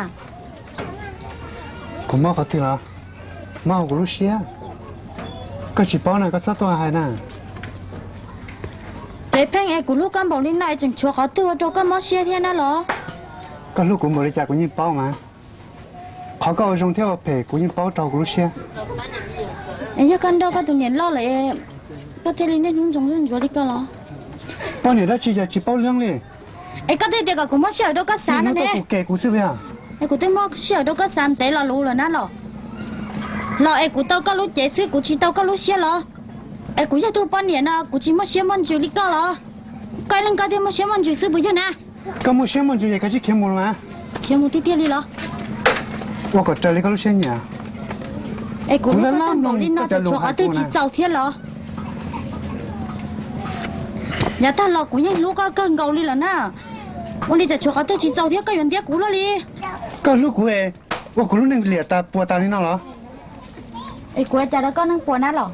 Kuv mob qhov twg los? Mob hauv kuv lub siab. Koj tsis paub na, koj txhob tuaj hais na. Tsev Pheej, es kuv hlub koj npaum li no es tseem tshuav qhov twg ua rau koj mob siab thiab na los? Koj hlub kuv npaum li cas kuv yeej paub mas. Qhov koj ua zoo thiab ua phem kuv yeej paub rau kuv lub siab. Es yog koj nrauj koj tus niam loj lawm, koj thiaj li niaj hnub ntsoov ntsuag ntsuav li koj los? Poj niam dab tsi yog tsis paub leeb li. Es koj twb tias kom kuv muab sij hawm rau koj xav no ne. Tus kem kuv xwb yog. Es kuv twb muab sij hawm rau koj xav ntev lo lus lawm na los. Los es kuv tau koj lub cev xwb, kuv tsis tau koj lub siab los? Es kuv yog tus poj niam no kuv tsis muaj siab muaj ntsws li koj los? Koj ib leeg koj thiaj muaj siab muaj ntsws xwb puas yog na? Koj muaj siab muaj ntsws es koj tsis khiav mus los? Khiav mus tiag tiag li los? Ua kom raws li koj lub siab nyiam. Es kuv hlub koj npaum li no tseem tshuav qhov twg tsis txaus thiab los? Yav tag los kuv yeej hlub koj kawg nkaus li lawm na. Ua li tseem tshuav qhov twg tsis txaus thiab koj yuav ntiab kuv luaj li? Koj hlub kuv es ua kuv lub neej liam tas puas tas li no los? Es kuv ua cas rau koj neej puas na los?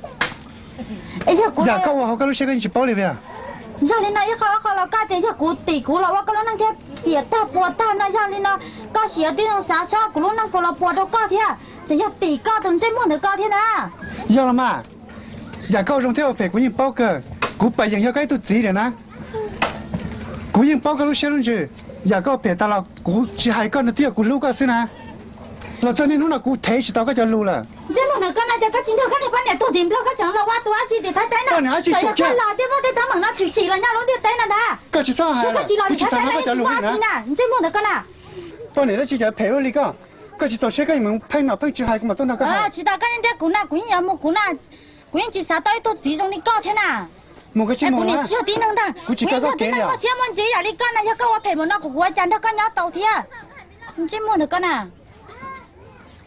Es yog kuv, yam koj ua hauv koj lub siab koj yeej tsis paub li tiag. Yog li no ib qho ob qho los koj tias yog kuv tim kuv los ua koj lub neej thiaj liam tag puas tag no, yog li no koj sim tib zoo xav saib kuv lub neej puas los puas rau koj thiab, tseem yog tim koj tus ntsej muag ntawd koj thiab na. Yog los mas, yam koj ua zoo thiab ua phem kuv yeej paub kawg, kuv pam yeem yog koj ib tug txiv lawm na. Kuv yeej paub koj lub siab lub ntsws, yam koj ua phem tas los kuv tsis hais koj no twb yog kuv hlub koj xwb na. Los txog niaj hnub no kuv thev tsis tau koj cov lus lawm. Ntsej muag ntawm koj na, cas koj tsis nrog koj niag poj niam tuag tim Nplog koj tseem los ua tus dab tsi tim Thaib teb na? Poj niam dab tsi tsom kiag los thiaj muaj tej teeb meem no tshwm sim los nyob lub ntiaj teb no ntag. Koj tsis txhob hais, kuv tsis xav hnov koj cov lus li na. Ntsej muag ntawm koj na. Poj niam dab tsi cov phem ua li koj, koj tsis txaus siab koj yeej mus pheej nom pheej tswv hais kuv mam tuaj nrog koj hais. Tsis tas koj yeej ntiab kuv na, kuv yeej yuav mus kuv na. Kuv yeej tsis xav tau ib tug txiv zoo li koj thiab na. Mus koj tsis mus na. Kuv tsis kawg koj kev li. Muaj siab muaj ntsws yam li koj na, yog koj ua phem mus no kuv ua cas nrog koj nyob tau thiab? Ntsej muag ntawm koj na.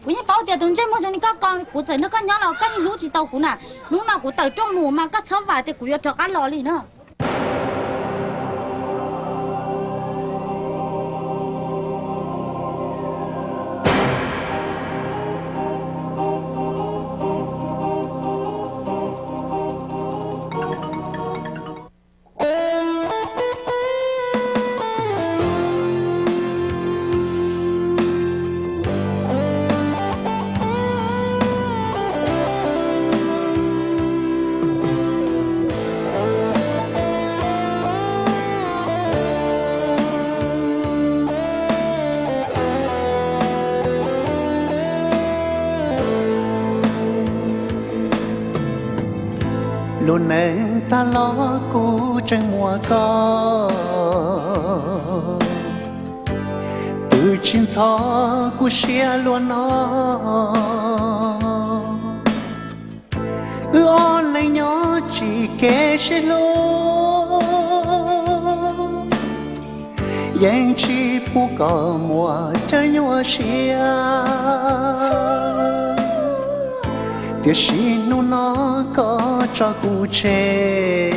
Kuv yeej paub tias tus ntsej muag zoo li koj ko, kuv txawm nrog koj nyob los koj yeej hlub tsis tau kuv na. Hnub no kuv tawm rooj mus mas koj txhob vam tias kuv yuav rov qab los li na. Lub neej tag los kuv tseem muaj koj, twb tsis ntxhov kuv siab luaj no. Wb ob leeg nyob tsis kev sib hlub, yeej tsis pub koj muaj chaw nyuaj siab. Tiam sis hnub no koj tso kuv tseg,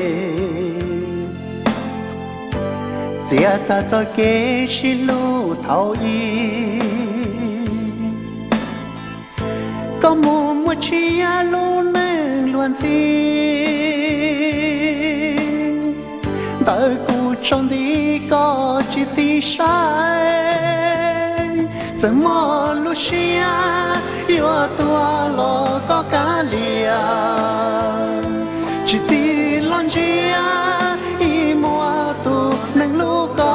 txiav tag txoj kev sib hlub thaum ub. Koj mus muaj tshiab lub neej luag ntxhi, ntawm kuv tsaus nti koj tsis tig saib. Txawm muaj lub siab yuav tuag los koj kav liam, tsis tig los ntsia ib muag tus neeg hlub koj.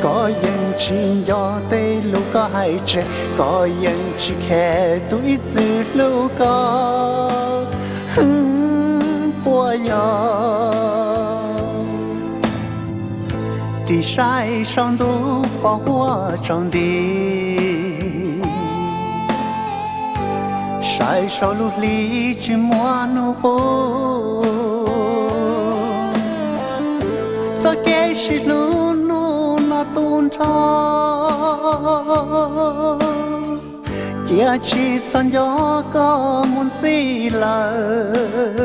Koj yeej tsis nco tej lus koj hais tseg, koj yeej tsis khe tus ib txwm hlub koj puas yog. Tig saib saum ntuj pom huab tsaus nti, saib saum lub hli tsis muaj hnub qub. Txoj kev sib hlub hnub no tu nrho, cia tsis txhob nco koj mus ntxiv lawm.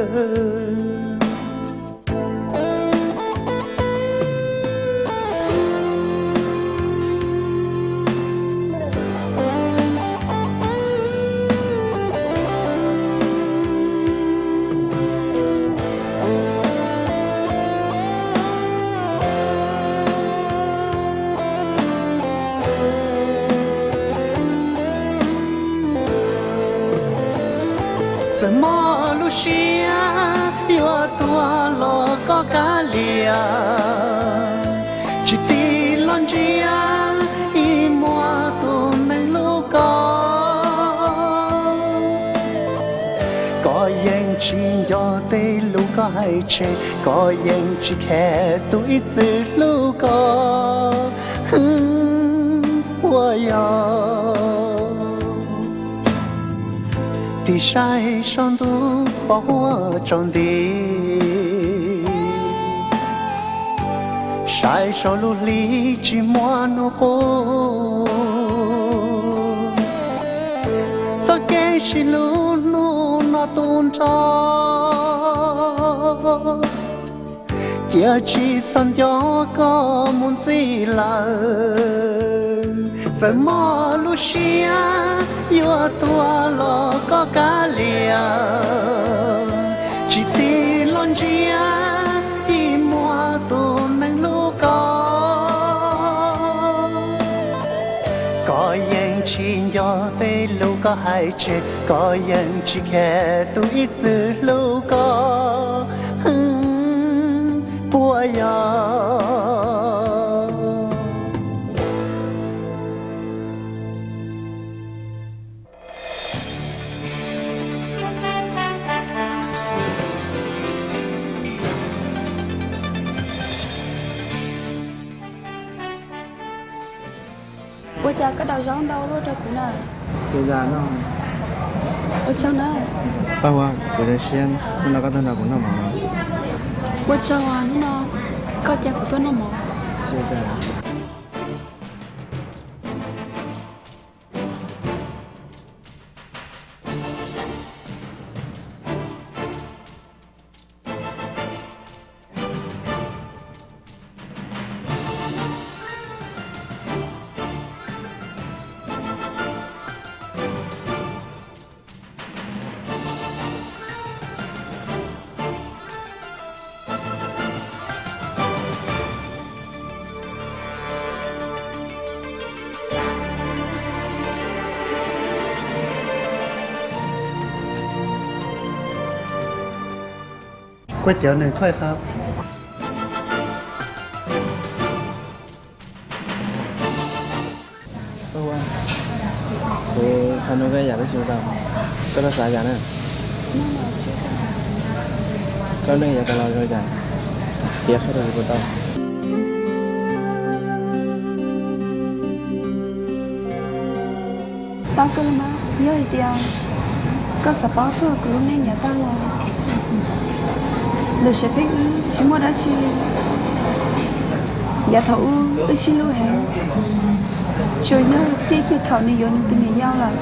Tsis nco tej lus koj hais tseg, koj yeej tsis khe tus ib txwm hlub koj puas yog? Tig saib saum ntuj pom huab tsaus nti, saib saum lub hli tsis muaj hnub qub. Txoj kev sib hlub hnub no tu nrho, cia tsis txhob nco koj mus ntxiv lawm. Txawm muaj lub siab yuav tuag los koj kav liam, tsis tig los ntsia ib muag tus neeg hlub koj. Koj yeej tsis nco tej lus koj hais tseg, koj yeej tsis khe tus ib txwm hlub koj puas yog? Ua cas koj daus zaub ntau luaj rau kuv na? Ua tsaug na. Paj Huab, kuv zoo siab hnub no koj tuaj nrog kuv noj mov. Ua tsaug, hnub no koj caw kuv tuaj noj mov.ก๋วยเตี๋ยวหนึ่งถ้วยครับ Kuv qhia rau koj ib yam dab tsi tau, koj txhob xav li cas na. Koj lub neej yav tas los zoo li cas, piav qhia rau kuv puas tau? Tau kawg mas, yog hais tias koj xav paub txog kuv lub neej yav tag los, ntawm Siav Pheej wb tsis muaj dab tsi yav thaum ub wb sib hlub heev, tsuas yog txij kiag thaum nws yuav nws tus niam yau lawm,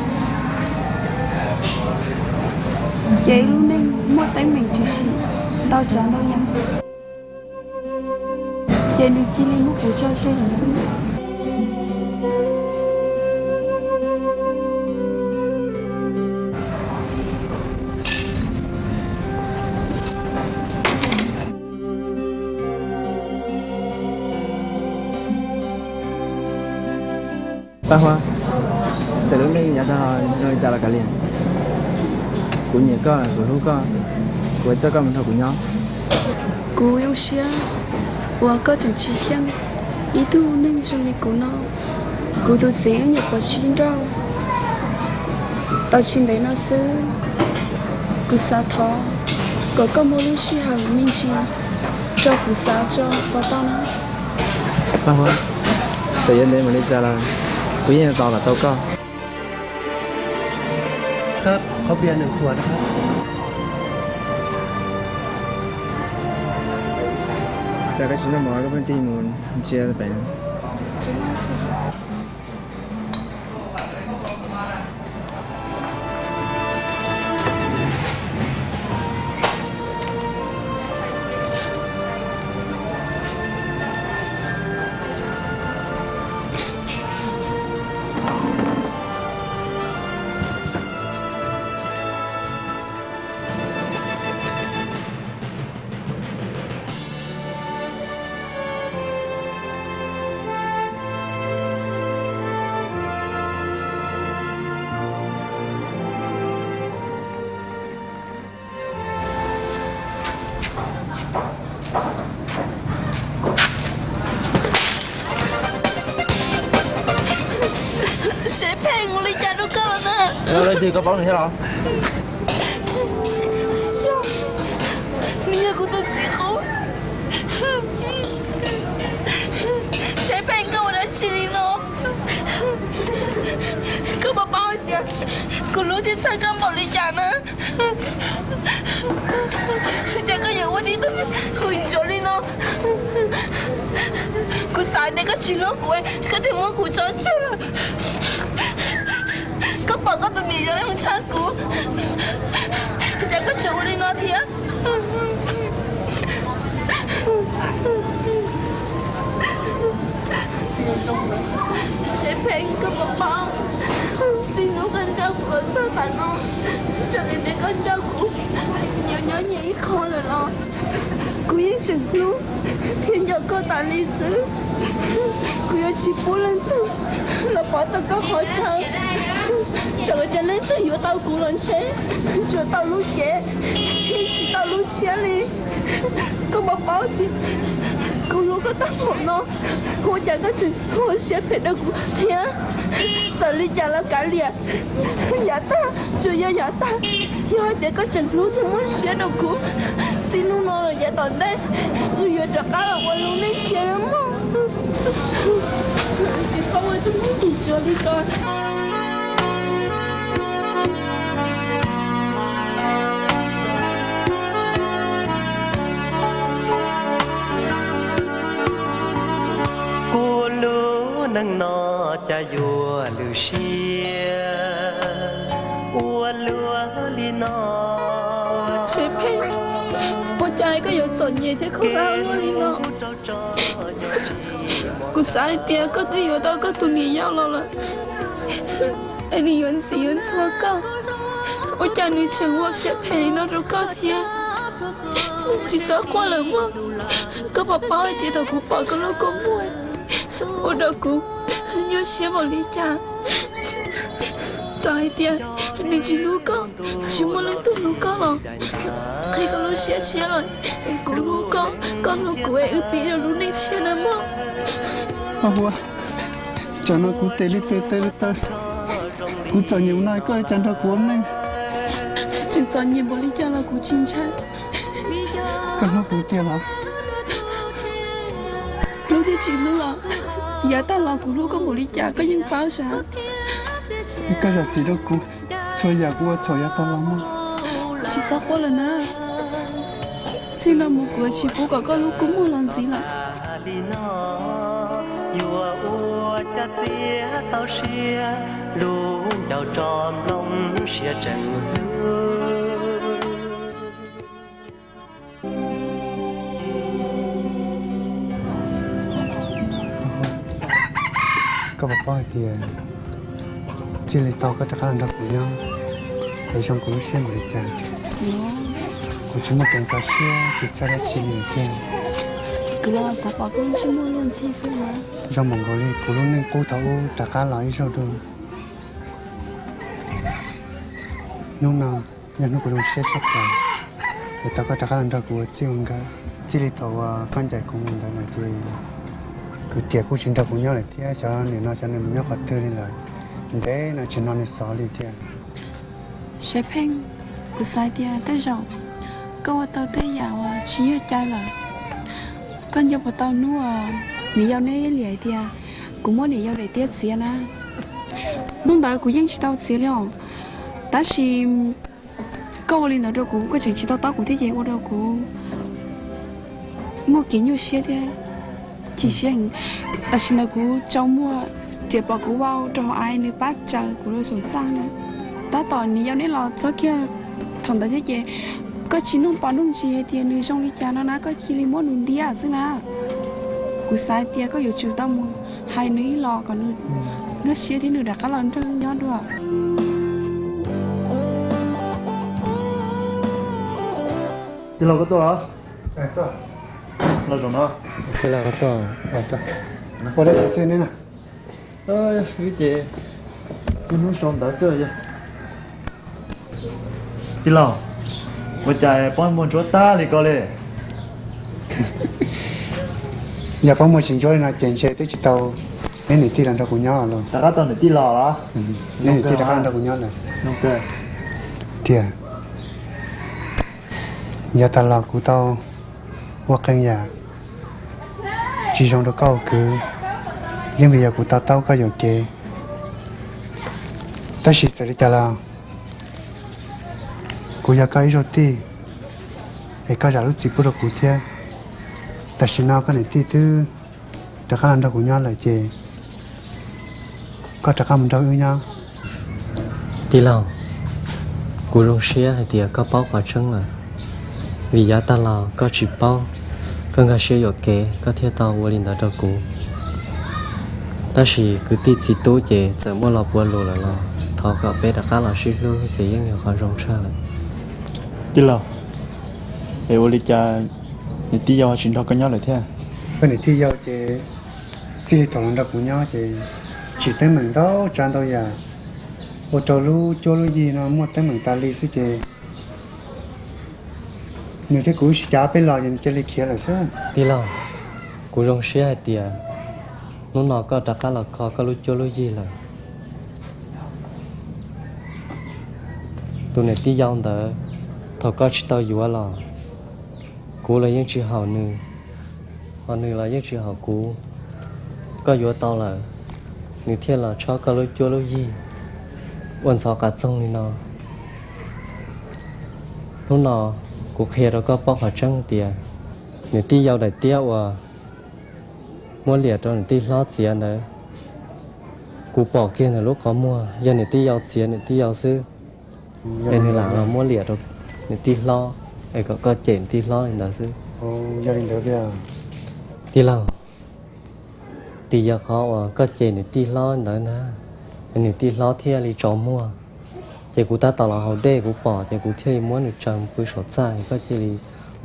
ces wb lub neej muaj teeb meem tshwm sim ntau tsav ntau yam, ces nws cia li muab kuv tso tseg lawm xwb. Paj Huab, txawm lub neej yav tag zoo li cas los kav liam, kuv nyiam koj, kuv hlub koj, kuv yuav coj koj mus nrog kuv nyob. Kuv zoo siab uas koj tseem tsis xyeej ib tug neeg zoo li kuv no. Kuv tus txiv wb nyuam qhuav sib nrauj tau tsis ntev no xwb. Kuv xav thov kom koj muab lub sij hawm me ntsis rau kuv xav tso puas tau na. Paj Huab, txawm yuav ntev mus li cas los kuv yeej yuav tos kom tau koj. Txawm koj tsis noj mov koj pheej tig mus ntsia pem. Seb pheej ua li cas rau koj na. Leej twg koj paub nws thiab los? Yog Kuv hlub thiab txhawj koj npaum li cas na, cas koj yuav ua tib tug ntsuav li no. Kuv xav tias koj tsis hlub kuv, koj thiaj muab kuv tso tseg lawm. Koj pom koj tus niam yau zoo tshaj kuv, cas koj tseem ua li no thiab. Siab phem, koj puas paub, txij hnub koj nrauj kuv los txog tav no, txawm hais tias koj nrauj kuv yuav nyob nyias ib qho lawm los kuv yeej tseem hlub thiab nco koj tas li xwb. Kuv yuav tsis pub leej twg los pov tau koj qhov chaw. Txawm hais tias leej twg yuav tau kuv los ntshe tsuas tau lub cev, yeej tsis tau lub siab li. Koj puas paub tias kuv hlub koj tag npaum no, ua cas koj tseem ua siab phem rau kuv thiab? Txawm li cas los kav liam, yav tag tsuas yog yav tag. Yog hais tias koj tseem hlub thiab muaj siab rau kuv, txij hnub no los yav tom ntej, wb yuav rov qab los ua lub neej tshiab nawb mog. Tsis txhob ua tug ntsuav li ko. Kuv lub neej no cas yuav lwm siab ua luaj li no. Siab phem, ua cas koj yuav txom nyem thiab khaub hlab ua luaj li no? Kuv xav hais tias koj twb yuav tau koj tus niam yau los lawm, es nws yuav ntxiv yuav ntxhov koj, ua cas nws tseem ua siab phem li no rau koj thiab? Tsis txhob quaj lawm mog. Koj puas paub hais tias thaum kuv pom koj lub kua muag ua rau kuv nyuaj siab npaum li cas? Txawm hais tias nws tsis hlub koj, tsis muaj leej twg hlub koj los, qhia koj lub siab tshiab lawm, kuv hlub koj, koj hlub kuv es wb pib rau lub neej tshiab nawb mog. Huab, tsam no kuv tes li tes taw li taw, kuv txom nyem ua no koj cas nrog kuv ua neej. Tseem txom nyem npaum li cas los kuv tsis ntshai. Koj hlub kuv tiag los? Hlub thiab tsis hlub los, yav tag los kuv hlub koj npaum li cas koj yeej paub sav. Koj zam txim rau kuv, txhua yam kuv ua txhaum yav tag los mog. Tsis txhob quaj lawm na. Txij no mus kuv yuav tsis pub kom koj lub kua muag los ntxiv lawm. Li no yuav ua cas txiav tau siab, lub ncauj tso nplooj siab tseem hlub. Koj puas paub hais tias txij li thaum koj rov qab los nrog kuv nyob, es zoo kuv lub siab npaum li cas. Kuv tsis muaj kev ntxhov siab tsis txhawj dab tsi li tiag. Kuv los xav pom koj lub ntsej muag luag ntxhi xwb mas. Zoo npaum nkaus li kuv lub neej qub thaum ub rov qab los ib zaug dua. Hnub no yog hnub kuv zoo siab tshaj plaws, es tau koj rov qab los nrog kuv ua txij ua nkawm. Txij li thaum uas koj ncaim kuv mus ntawd no ces kwv tij kuj tsis nrog kuv nyob lawm thiab, xyov nim no xyov nws mus nyob qhov twg li lawm. Ntev no tsis hnov nws xov li thiab. Siab phem, kuv xav tias tej zaum koj ua tau tej yam uas tsis yog cai lawm. Koj nco puas tau hnub uas niam yau neb liam hais tias kuv muab niam yau daim tiab txiav na? Hnub ntawd kuv yeej tsis tau txiav li os, tab sis koj ua li ntawd rau kuv, koj tseem tsis to taub kuv thiab ces ua rau kuv muaj kev nyuaj siab thiab chim siab heev. Tam sim ntawd kuv tsaus muag, riam pom kuv vau rau hauv av, nws pab tsaws kuv rau saum txaj na. Tab tom niam yau neb los txog kiag thaum ntawd thiab ces koj tsis nug pom nug ntsis hais tias nws zoo li cas no na, koj cia li muab nws ntiab xwb na. Kuv xav hais tias koj yuav tsum tau mus hais nws ib los kom nws nkag siab thiab nws rov qab los nrog nyob dua. Tij laug, koj tuaj los? Los zaum no. Ua dab tsi xwb ne? Wb ces hnub sau ntawv xwb yog. Tij laug, ua cas pob muag ntsuab tag li ko li? Yog pob muag tsis ntsuab li no ces ntshe twb tsis tau neb niam tij los nrog kuv nyob los. Rov qab tau niam tij los los? Neb niam tij rov qab nrog kuv nyob lawm. Tiag, yav tas los kuv tau ua qee yam tsis zoo rau koj ua kwv, yeej vim yog kuv to taub koj yuam kev. Tab sis txawm li cas los kuv yog koj ib zaug tij, es koj zam lub txim pub rau kuv thiab. Tam sim no koj niam tij twb rov qab los nrog kuv nyob lawm ces koj rov qab mus nrog wb nyob. Tij laug, kuv zoo siab hais tias koj paub qhov tseeb lawm, vim yav tag los koj tsis paub, koj nkag siab yuam kev koj thiaj tau ua li ntawd rau kuv. Tab sis kwv tij txiv tub ces txawm muaj los puav lus lawm los thov kom peb rov qab los sib hlub ces yeej yog qhov zoo tshaj lawm. Tij laug, es ua li cas niam tij yau tsis nrog koj nyob lawm thiab? Koj niam tij yau ces txij li thaum los nrog kuv nyob ces tsim teeb meem ntau tsav ntau yam, ua rau lub cuab lub yig no muaj teeb meem tas li xwb ces nws thiab kuv sib cav peb los ces nws cia li khiav lawm xwb. Tij laug, kuv zoo siab hais tias hnub no koj rov qab los kho koj lub cuab lub yig lawm. Tus niam tij yau ntawd, thaum koj tsis tau yuav los, kuv los yeej tsis haum nws, ho nws los yeej tsis haum kuv. Koj yuav tau lawm, nws thiaj los tshob koj lub cuab lub yig ua ntxhov qas txoog li no. Hnub no kuv qhia rau koj paub qhov tseeb tias niam tij yau daim tiab uas muab liam rau niam tij hlob txiav ntawd, kuv pom kiag nws lub qhov muag, yog niam tij yau txiav niam tij yau xwb, es nws lam los muab liam rau niam tij hlob, es kom koj cem niam tij hlob li ntawd xwb. Tij laug, tim yog qhov uas koj cem niam tij hlob ntawd ntag, niam tij hlob thiaj li tsaus muag. Ces kuv tab tom los haus dej kuv pom ces kuv thiaj li muab nws tsaws mus pw saum txaj, koj cia li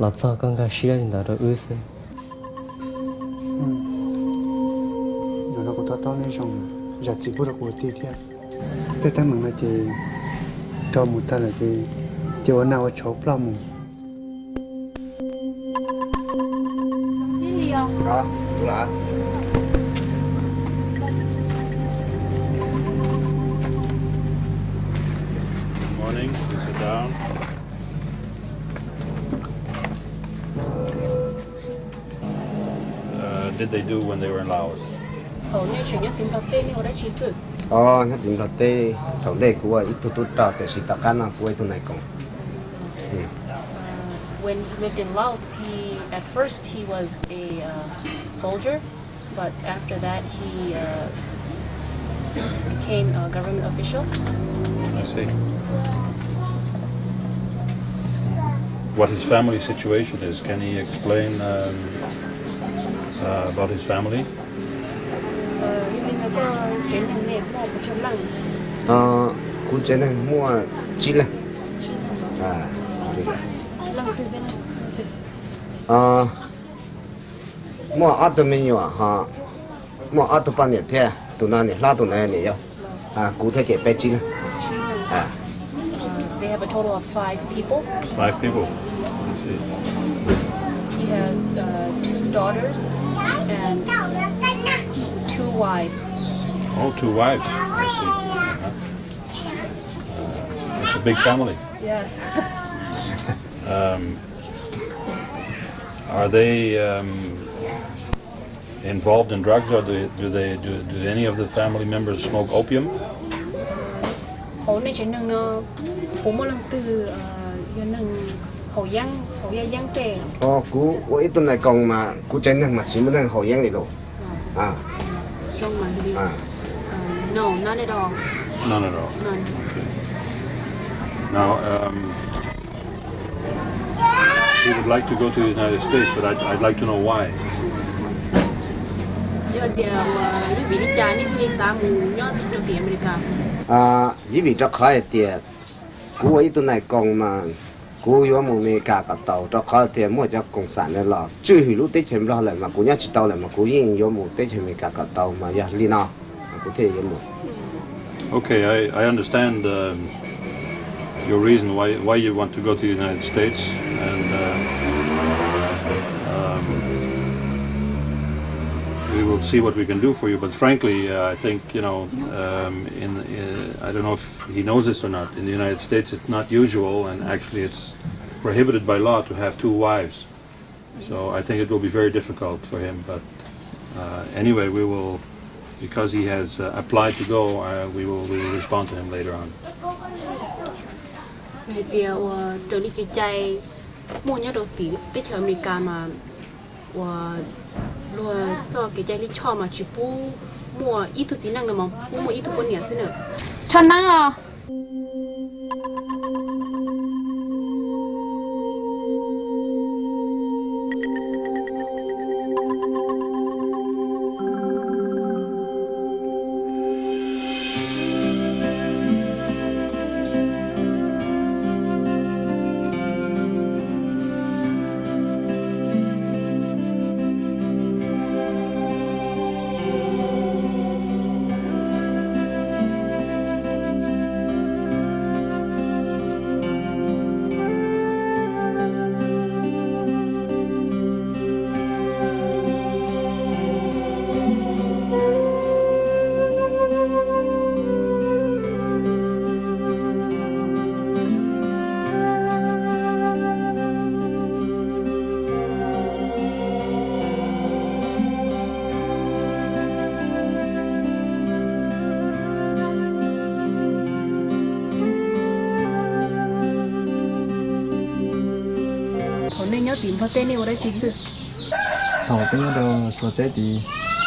los txog koj nkag siab li ntawd rau wb xwb. Zaum no kuv to taub neb zoo, zam txim pub rau kuv ua tij thiab. Tej teeb meem no ces rau mus tag lawm ces, ces ua nag ua tshav ploj mus. Morning, please sit down. Uh, did they do when they were in Laos? Thaum nej tseem nyob tim Nplog teb nej ua dab tsi xwb? Os, nyob tim Nplog teb, thaum ntej kuv ua ib tug tub rog, tiam sis tom qab no kuv ua ib tug nais koom. Uh, when he lived in Laos, he, at first he was a, uh, soldier, but after that he, uh, became a government official. I see. What his family situation is, can he explain, um, uh, about his family? Tsev neeg nej muaj pes tsawg leej? Kuv tsev neeg muaj tsib leeg. Leej twg? Muaj ob tug me nyuam ho muaj ob tug poj niam thiab, tus no niam hlob, tus ntawd niam yau. Kuv thiab ces peb tsib leeg. They have a total of five people. Five people. I see. He has, uh, two daughters and two wives. Oh, two wives. I see. Uh-huh. Uh, it's a big family. Yes. Um, are they, um, involved in drugs, or do, do they, do, do any of the family members smoke opium? Hauv nej tsev neeg no puas muaj leej twg yog neeg haus yeeb, haus yaj yeeb tej? Kuv ua ib tug nais koom mas kuv tsev neeg mas tsis muaj neeg haus yeeb li lauj. No, not at all. None at all. None. Okay. Now, um, he would like to go to the United States, but I'd, I'd like to know why. Yog tias, yog vim li cas nej thiaj li xav mus nyob rau tim Amelikas? Yog vim rau qhov hais tias kuv ua ib tug nais koom mas kuv yuav mus Amelikas kom tau, rau qhov tias muaj cov koom xam ntawd los tswj hwm lub teb chaws Nplog lawm mas kuv nyob tsis tau lawm mas kuv yeej yuav mus teb chaws Amelikas kom tau mas yog li no kuv thiaj yuav mus. Okay, I, I understand, um, your reason why, why you want to go to the United States, and, uh, um, we will see what we can do for you. But frankly, uh, I think, you know, um, in, uh, I don't know if he knows this or not. In the United States, it's not usual, and actually, it's prohibited by law to have two wives. So I think it will be very difficult for him. But, uh, anyway, we will Because he has uh, applied to go, uh, we will we will respond to him later on. Hais tias uas raws li kev cai muaj nyob rau tim teb chaws Amelikas mas uas luag txoj kev cai lij choj mas tsis pub muaj ib tug txiv neej no mas pub muaj ib tug poj niam xwb na. Choj neeb os. Thaum nej nyob tim Nplog teb nej ua dab tsi xwb? Thaum peb nyob rau Suav teb tid,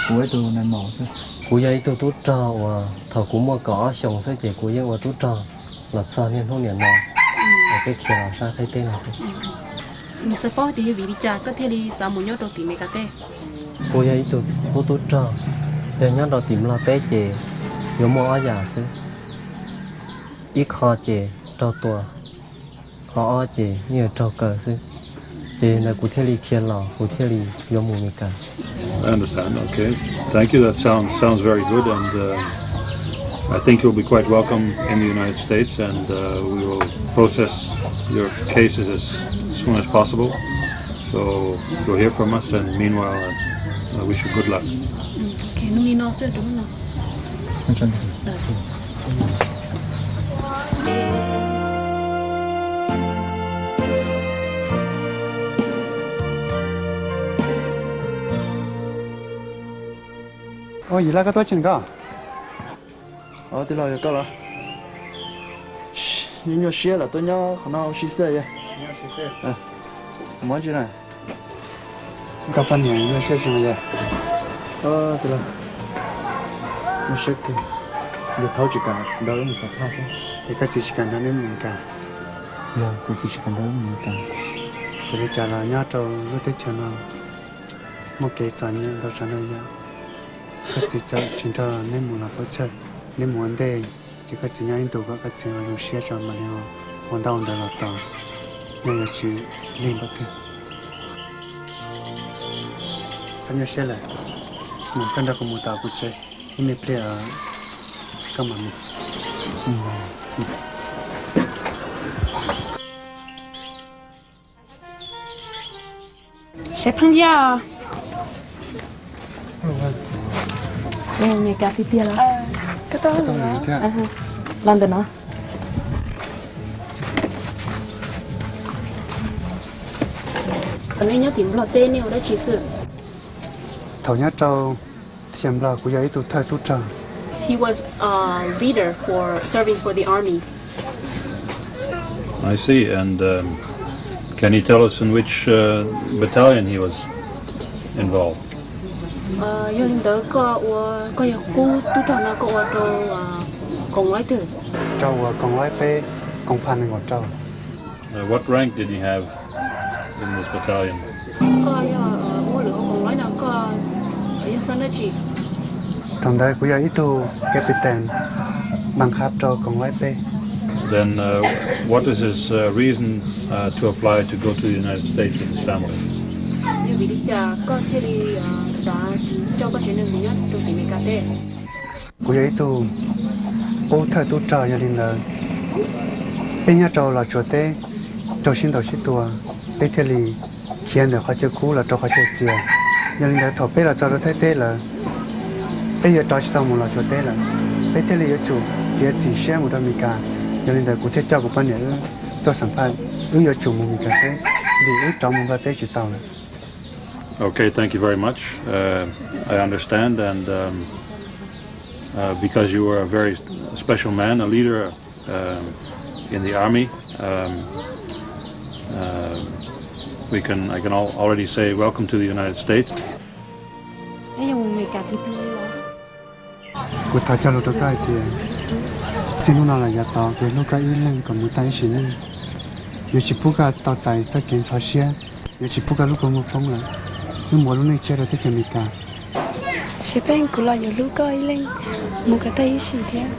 kuv ua ib tug nais maum xwb. Kuv yog ib tug tub rog uas thaum kuv muaj kaum ob xyoos xwb ces kuv yeej ua tub rog los txog niaj hnub niam no uas peb khiav los sab Thaib teb no. Nws xav paub tias yog vim li cas koj thiaj li xav mus nyob rau tim Meskas teb? Kuv yog ib tug tub tub rog, yog nyob rau tim Nplog teb ces yuav muaj ob yam xwb, ib qho ces raug tua, qhov ob ces yeej yuav raug kaw xwb. Ces ntawd kuv thiaj li khiav los, kuv thiaj li yuav mus Meskas. I understand. Okay. Thank you. That sounds sounds very good, and uh, I think you'll be quite welcome in the United States, and uh, we will process your cases as soon as possible. So you'll hear from us, and meanwhile, uh, I wish you good luck. Okay, nug li no xwb. Ua Yim Laj, koj tuaj tsis koj? Tij laug, yog koj los? Nyuaj nyuaj siab los tuaj nyob qhov no ua si xwb. Mob tsi na? Koj poj niam nyuaj siab tsi mas yog? Tij laug, nyuaj siab kawg, yog thaub tsis kam nrog wb mus xam phaj thiab. Es koj txiv tsis kam nrog neb mus Meskas? Yog kuv txiv tsis kam nrog wb mus Meskas. Txawm li cas los nyob rau lub teb chaws no muaj kev txom nyem ntau tsav ntau yam. Koj txiv txawm tsis nrog neb mus los tau chawj, neb mus ua ntej, ces koj txiv nyob ib ntus kom koj txiv zoo siab tso mam li ua ntau ntawd los tos, nyob yuav tsis lig npaum twg. Txhob nyuaj siab lawm, mus koj nrog kuv mus tom kuv tsev, ib me pliag koj mam mus. Sawv pheej yog. Meskas tiag tiag los? Los ntawm no. Thaum nej nyob tim Nplog teb nej ua dab tsi xwb? Thaum nyob rau teb chaws Nplog kuv yog ib tug thawj tub rog. He was a leader for serving for the army. I see. And um, can you tell us in which uh, battalion he was involved? Yog li ntawd koj ua, koj yog qub tub rog no koj ua rau koom laib twg? Rau uas koom laib peb, koom pha nees nkaum rau. Uh, what rank did he have in this battalion? Koj yog ua lwm hauv koom laib no koj yog xeeb dab tsi? Thaum ntawd kuv yog ib tug captain, npas qhab rau koom laib peb. Then uh, what is his uh, reason uh, to apply to go to the United States with his family? Yog vim li cas koj thiaj li xav coj koj tsev neeg mus nyob rau tim Meskas teb? Kuv yog ib tug qub thawj tub rog, yog li ntawd peb nyob rau Los Tsuas teb raug sib ntaus sib tua, peb thiaj li khiav ntawm qhov chaw kub los rau qhov chaw txias. Yog li ntawd thaum peb los txog rau Thaib teb lawm, peb yuav rov tsis tau mus Los Tsuas teb lawm, peb thiaj li yuav tsum txiav txim siab mus rau Meskas. Yog li ntawd kuv thiaj coj kuv poj niam wb tuaj xam phaj, wb yuav tsum mus Meskas teb, vim wb rov mus Nplog teb tsis tau lawm. Okay, thank you very much. Uh, I understand, and um, Uh, because you were a very special man, a leader, um, in the army. Um, uh, we can, I can al-, already say welcome to the United States. Kuv thov cog lus rau koj hais tias, txij hnub no los yav tod kuv hlub koj ib leeg kom mus tag ib sim neej. Yuav tsis pub koj tau txais txoj kev ntxhov siab, yuav tsis pub koj lub kua muag poob lawm, wb mus ua lub neej tshiab rau teb chaws Amelikas. Siab pheej kuv los yuav hlub koj ib leeg mus kom tag ib sim thiab.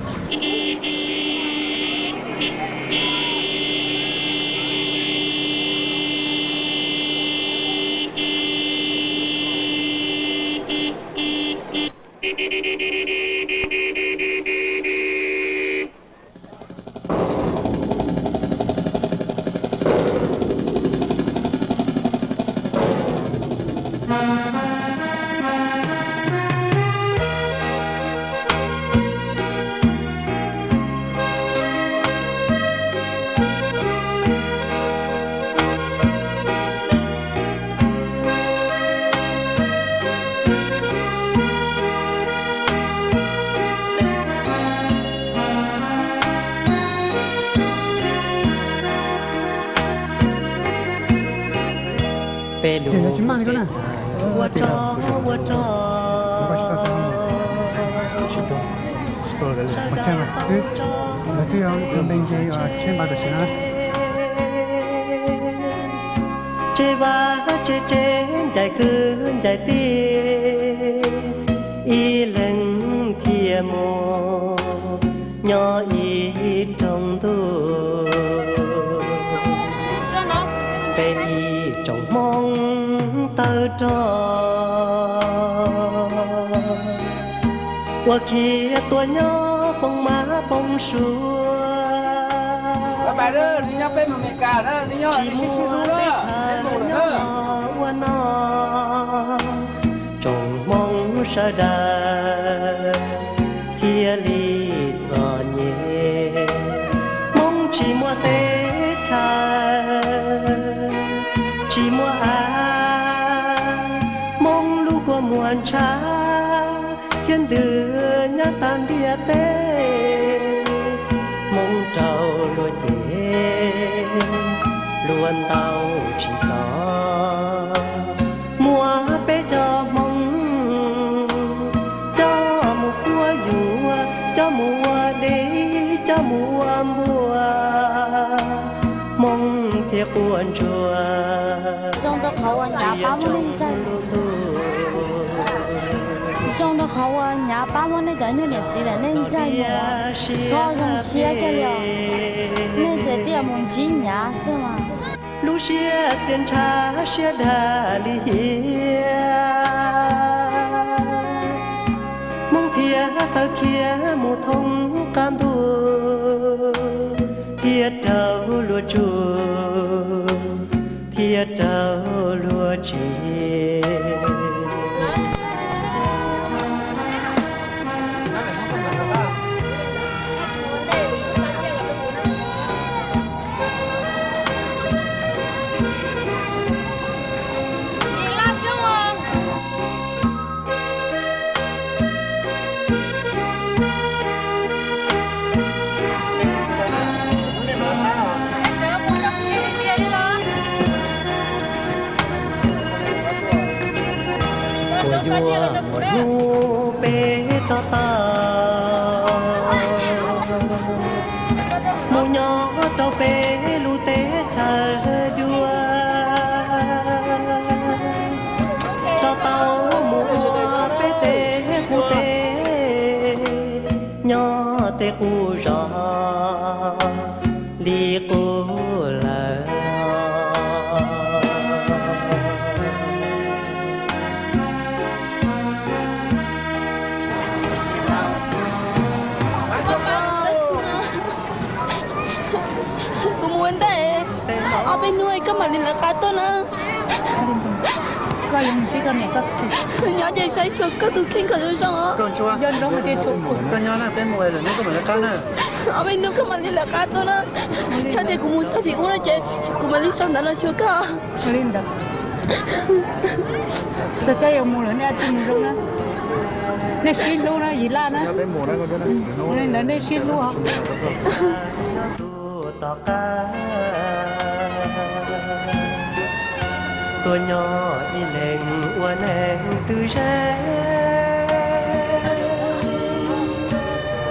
Peb lub ua rog ua rog, sawv daws tau tso, tsev vaj tsev tsev ncaim kwv ncaim tij, ib leeg thiaj mus nyob ib rooj ntuj. Peb ib tsoom Hmoob tawg rog, ua khiav tuaj nyob poob mab poob suav. Tsis muaj teb chaws nyob ua noj, tsoom Hmoob sawv daws thiaj li txom nyem. Hmoob tsis muaj teb chaws, tsis muaj av, Hmoob lub kua muag ntshav thiab ntws nyob tag ntiaj teb. Hmoob raug luag cem, luag ntaus tsis txaus, muab peb cov Hmoob coj mus quab yuam, coj mus ua dej, coj mus ua npua, Hmoob thiaj quaj ntsuag. Zoo rau qhov uas nyav pab muab nej ntsaig, zoo rau qhov uas nyav pab muab nej cov nyuag niam txiv ntawm nej ntsaig mus, txhob zoo siab kiag li os. Nej ces thiaj mus ntsib nyav xwb mas. Lub siab txias ntshav siab dag li hiam, Hmoob thiaj tawg khiav mus thoob qab ntuj, thiaj raug luag tsuj, thiaj raug luag tsim. Puas yuav muaj hnub peb rov tau mus nyob rau peb lub teb chaws dua, rov tau mus ua peb tej qub teb, nyob tej qub zos li qub lawm. Kuv mus ua ntej, ob peb hnub koj mam li lawv qab tuaj na. Nyob ces saib xyuas koj tus kheej kom zoo zoo. Ob peb hnub koj mam li lawv qab tuaj na. Yog tias kuv mus txog tim ub no ces kuv mam li sau ntawv los xyuas koj. Txawm koj yuav mus lawm nej tsis mus zoo na. Nej sib hlub na, Yis Laj na. Ua li ntawd nej sib hlub. Tom qab tuaj nyob ib leeg ua neeg twg ze,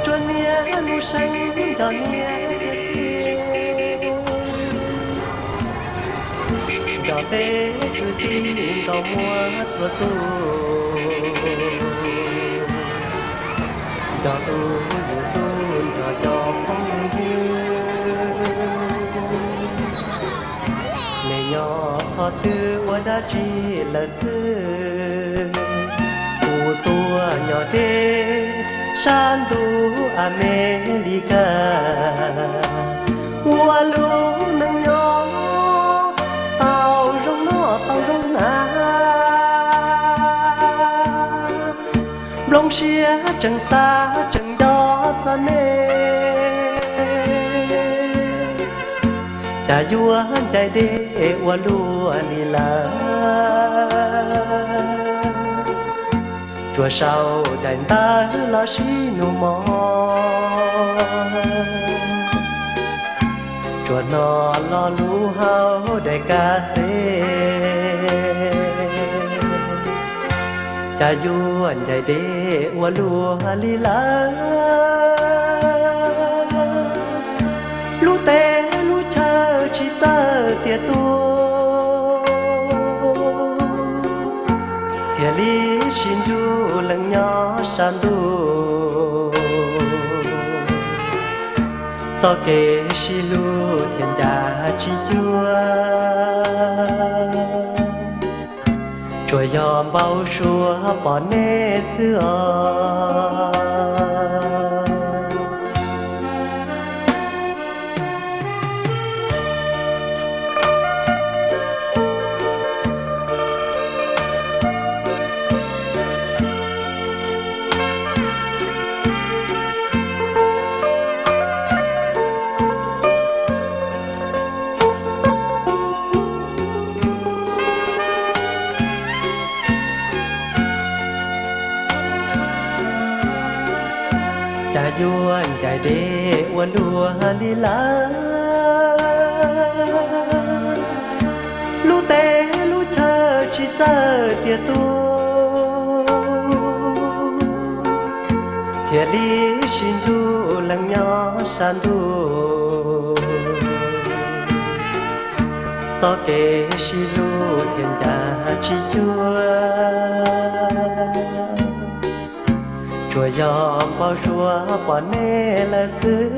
tsuas niaj hnub seev nco niaj, nco tej kwv tij nkaus muaj txhua tus, nco tus yus hlub nco cov phooj ywg. Nej nyob qhov twg ua dab tsi lawm xwb, kuv tuaj nyob deb sab ntuj Amelikas, ua lub neej nyob tau zoo noj tau zoo hnav, nplooj siab tseem xav tseem nco txog nej. Cas yuav ncaim deb ua luaj li lawm, tsuas sau daim ntawv los sib nug mog, tsuas hnov lo lus hauv daim kas xes. Cas yuav ncaim deb ua luaj li lawm, lub teb lub chaw tsis txawj tias tuag, thiaj li sib nrug leej nyob sab ntuj. Txoj kev sib hlub thiaj ncav tsis cuag, tsuas yog npau suav pom nej xwb os. Cas yuav ncaim deb ua luaj li lawm, lub teb lub chaw tsis txawj tias tuag, thiaj li sib nrug leej nyob sab ntuj. Txoj kev sib hlub thiaj ncav tsis cuag, tsuas yog npau suav pom nej lawm xwb.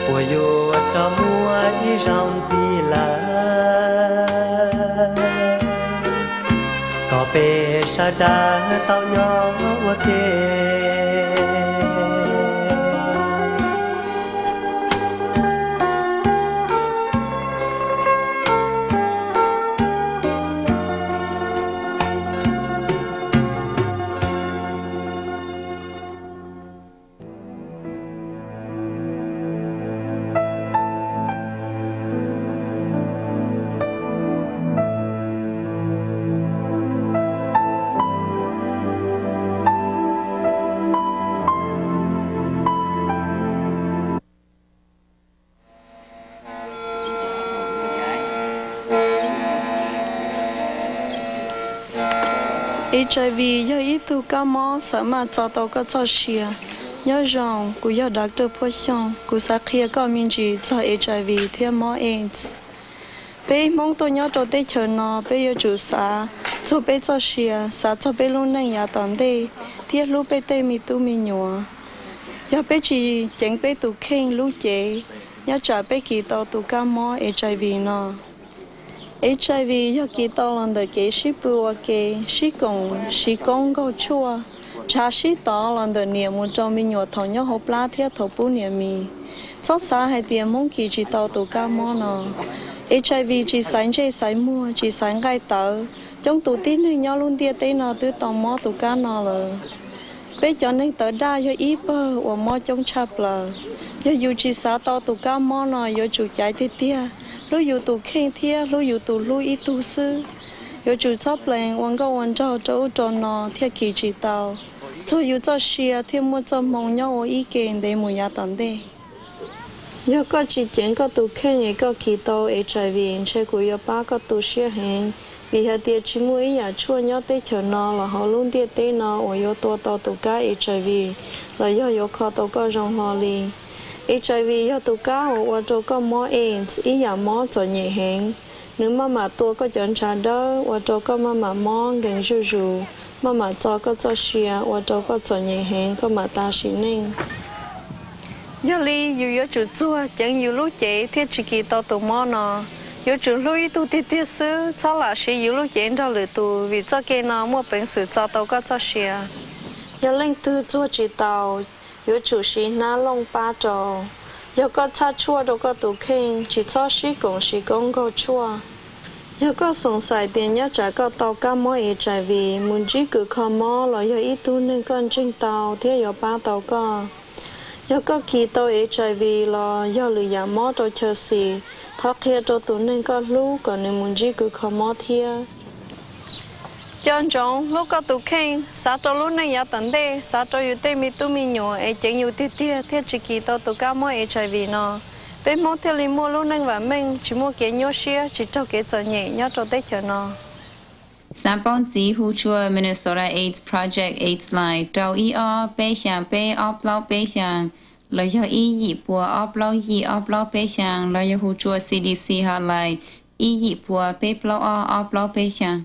Puas yuav rov muaj ib zaug ntxiv lawm, kom peb sawv daws tau nyob ua ke. HIV yog ib tug kab mob xav maj txo tau koj txoj sia. Nyob zoo, kuv yog Doctor Phuaj Xyooj, kuv xav qhia koj me ntsis txog HIV thiab mob AIDS. Peb Hmoob tuaj nyob rau teb chaws no, peb yuav tsum xav txog peb txoj sia, xav txog peb lub neej yav tom ntej, thiab hlub peb tej me tub me nyuam. Yog peb tsis ceev peb tus kheej lub cev, nyob tsam peb kis tau tus kab mob HIV no. HIV yog kis tau los ntawm kev sib pw ua ke, sib koom siv koob nkaug tshuaj, ntshav sib tov los ntawm niam mus rau me nyuam thaum nyob hauv plab thiab thaum pub niam mis. Txhob xav hais tias Hmoob kis tsis tau tus kab mob no. HIV tsis xaiv ntsej xaiv muag, tsis xaiv nqaij tawv. Coob tus tib neeg nyob lub ntiaj teb no twb tau mob tus kab no lawm. Peb cov neeg tawv daj yog ib pawg uas mob coob tshaj plaws. Yog yus tsis xav tau tus kab mob no yuav tsum caiv tiag tiag, hlub yus tus kheej thiab hlub yus tus hlub ib tug xwb. Yuav tsum txhob plees ua nkauj ua nraug rau ub rau no thiaj kis tsis tau, txuag yus txoj sia thiaj muaj txoj hmoo nyob ua ib ke ntev mus yav tom ntej. Yog koj tsis ceev koj tus kheej es koj kis tau HIV, ntshe kuv yuav pab koj tu siab heev, vim hais tias tsis muaj ib yam tshuaj nyob teb chaws no los hauv lub ntiaj teb no uas yuav tua tau tus kab HIV los yog yuav kho tau koj zoo hlo li. HIV yog tus kab uas ua rau koj mob AIDS ib yam mob txom nyem heev. Nws maj mam tua koj cov ntshav dawb, ua rau koj maj mam mob nkees zuj zus, maj mam txo koj txoj sia, ua rau koj txom nyem heev, koj mam tas sim neej. Yog li, yus yuav tsum txuag ceev yus lub cev thiaj tsis kis tau tus mob no. Yuav tsum hlub ib tug tiag tiag xwb, txhob lam siv yus lub cev nrog lwm tus, vim txoj kev no muaj peev xwm txo tau koj txoj sia. Yog leej twg txuag tsis tau, yuav tsum siv hnab looj pab rau. Yog koj txhaj tshuaj rau koj tus kheej, tsis txhob sib koom siv koob nkaug tshuaj. Yog koj xoom xaim tias nyob tsam koj tau kab mob HIV, mus ntsib kws kho mob los yog ib tug neeg koj ntseeg tau thiab yuav pab tau koj. Yog koj kis tau HIV los yog lwm yam mob rau chaw xis, thov qhia rau tus neeg koj hlub kom nws mus ntsib kws kho mob thiab. Nco ntsoov hlub koj tus kheej, xav rau lub neej yav tom ntej, xav rau yus tej me tub me nyuam es ceev yus tiag tiag thiaj tsis kis tau tus kab mob HIV no. Peb Hmoob thiaj li muaj lub neej vam meej, tsis muaj kev nyuaj siab, tsis raug kev txom nyem nyob rau teb chaws no. Xav paub ntxiv hu tsua Minnesota AIDS Project AIDS Line rau ib ob peb xyaa peb ob plaub peb xyaa, los yog ib yim pua ob plaub yim ob plaub peb xyaa, los yog hu tsua CDC Hotline ib yim pua peb plaub ob ob plaub peb xyaa.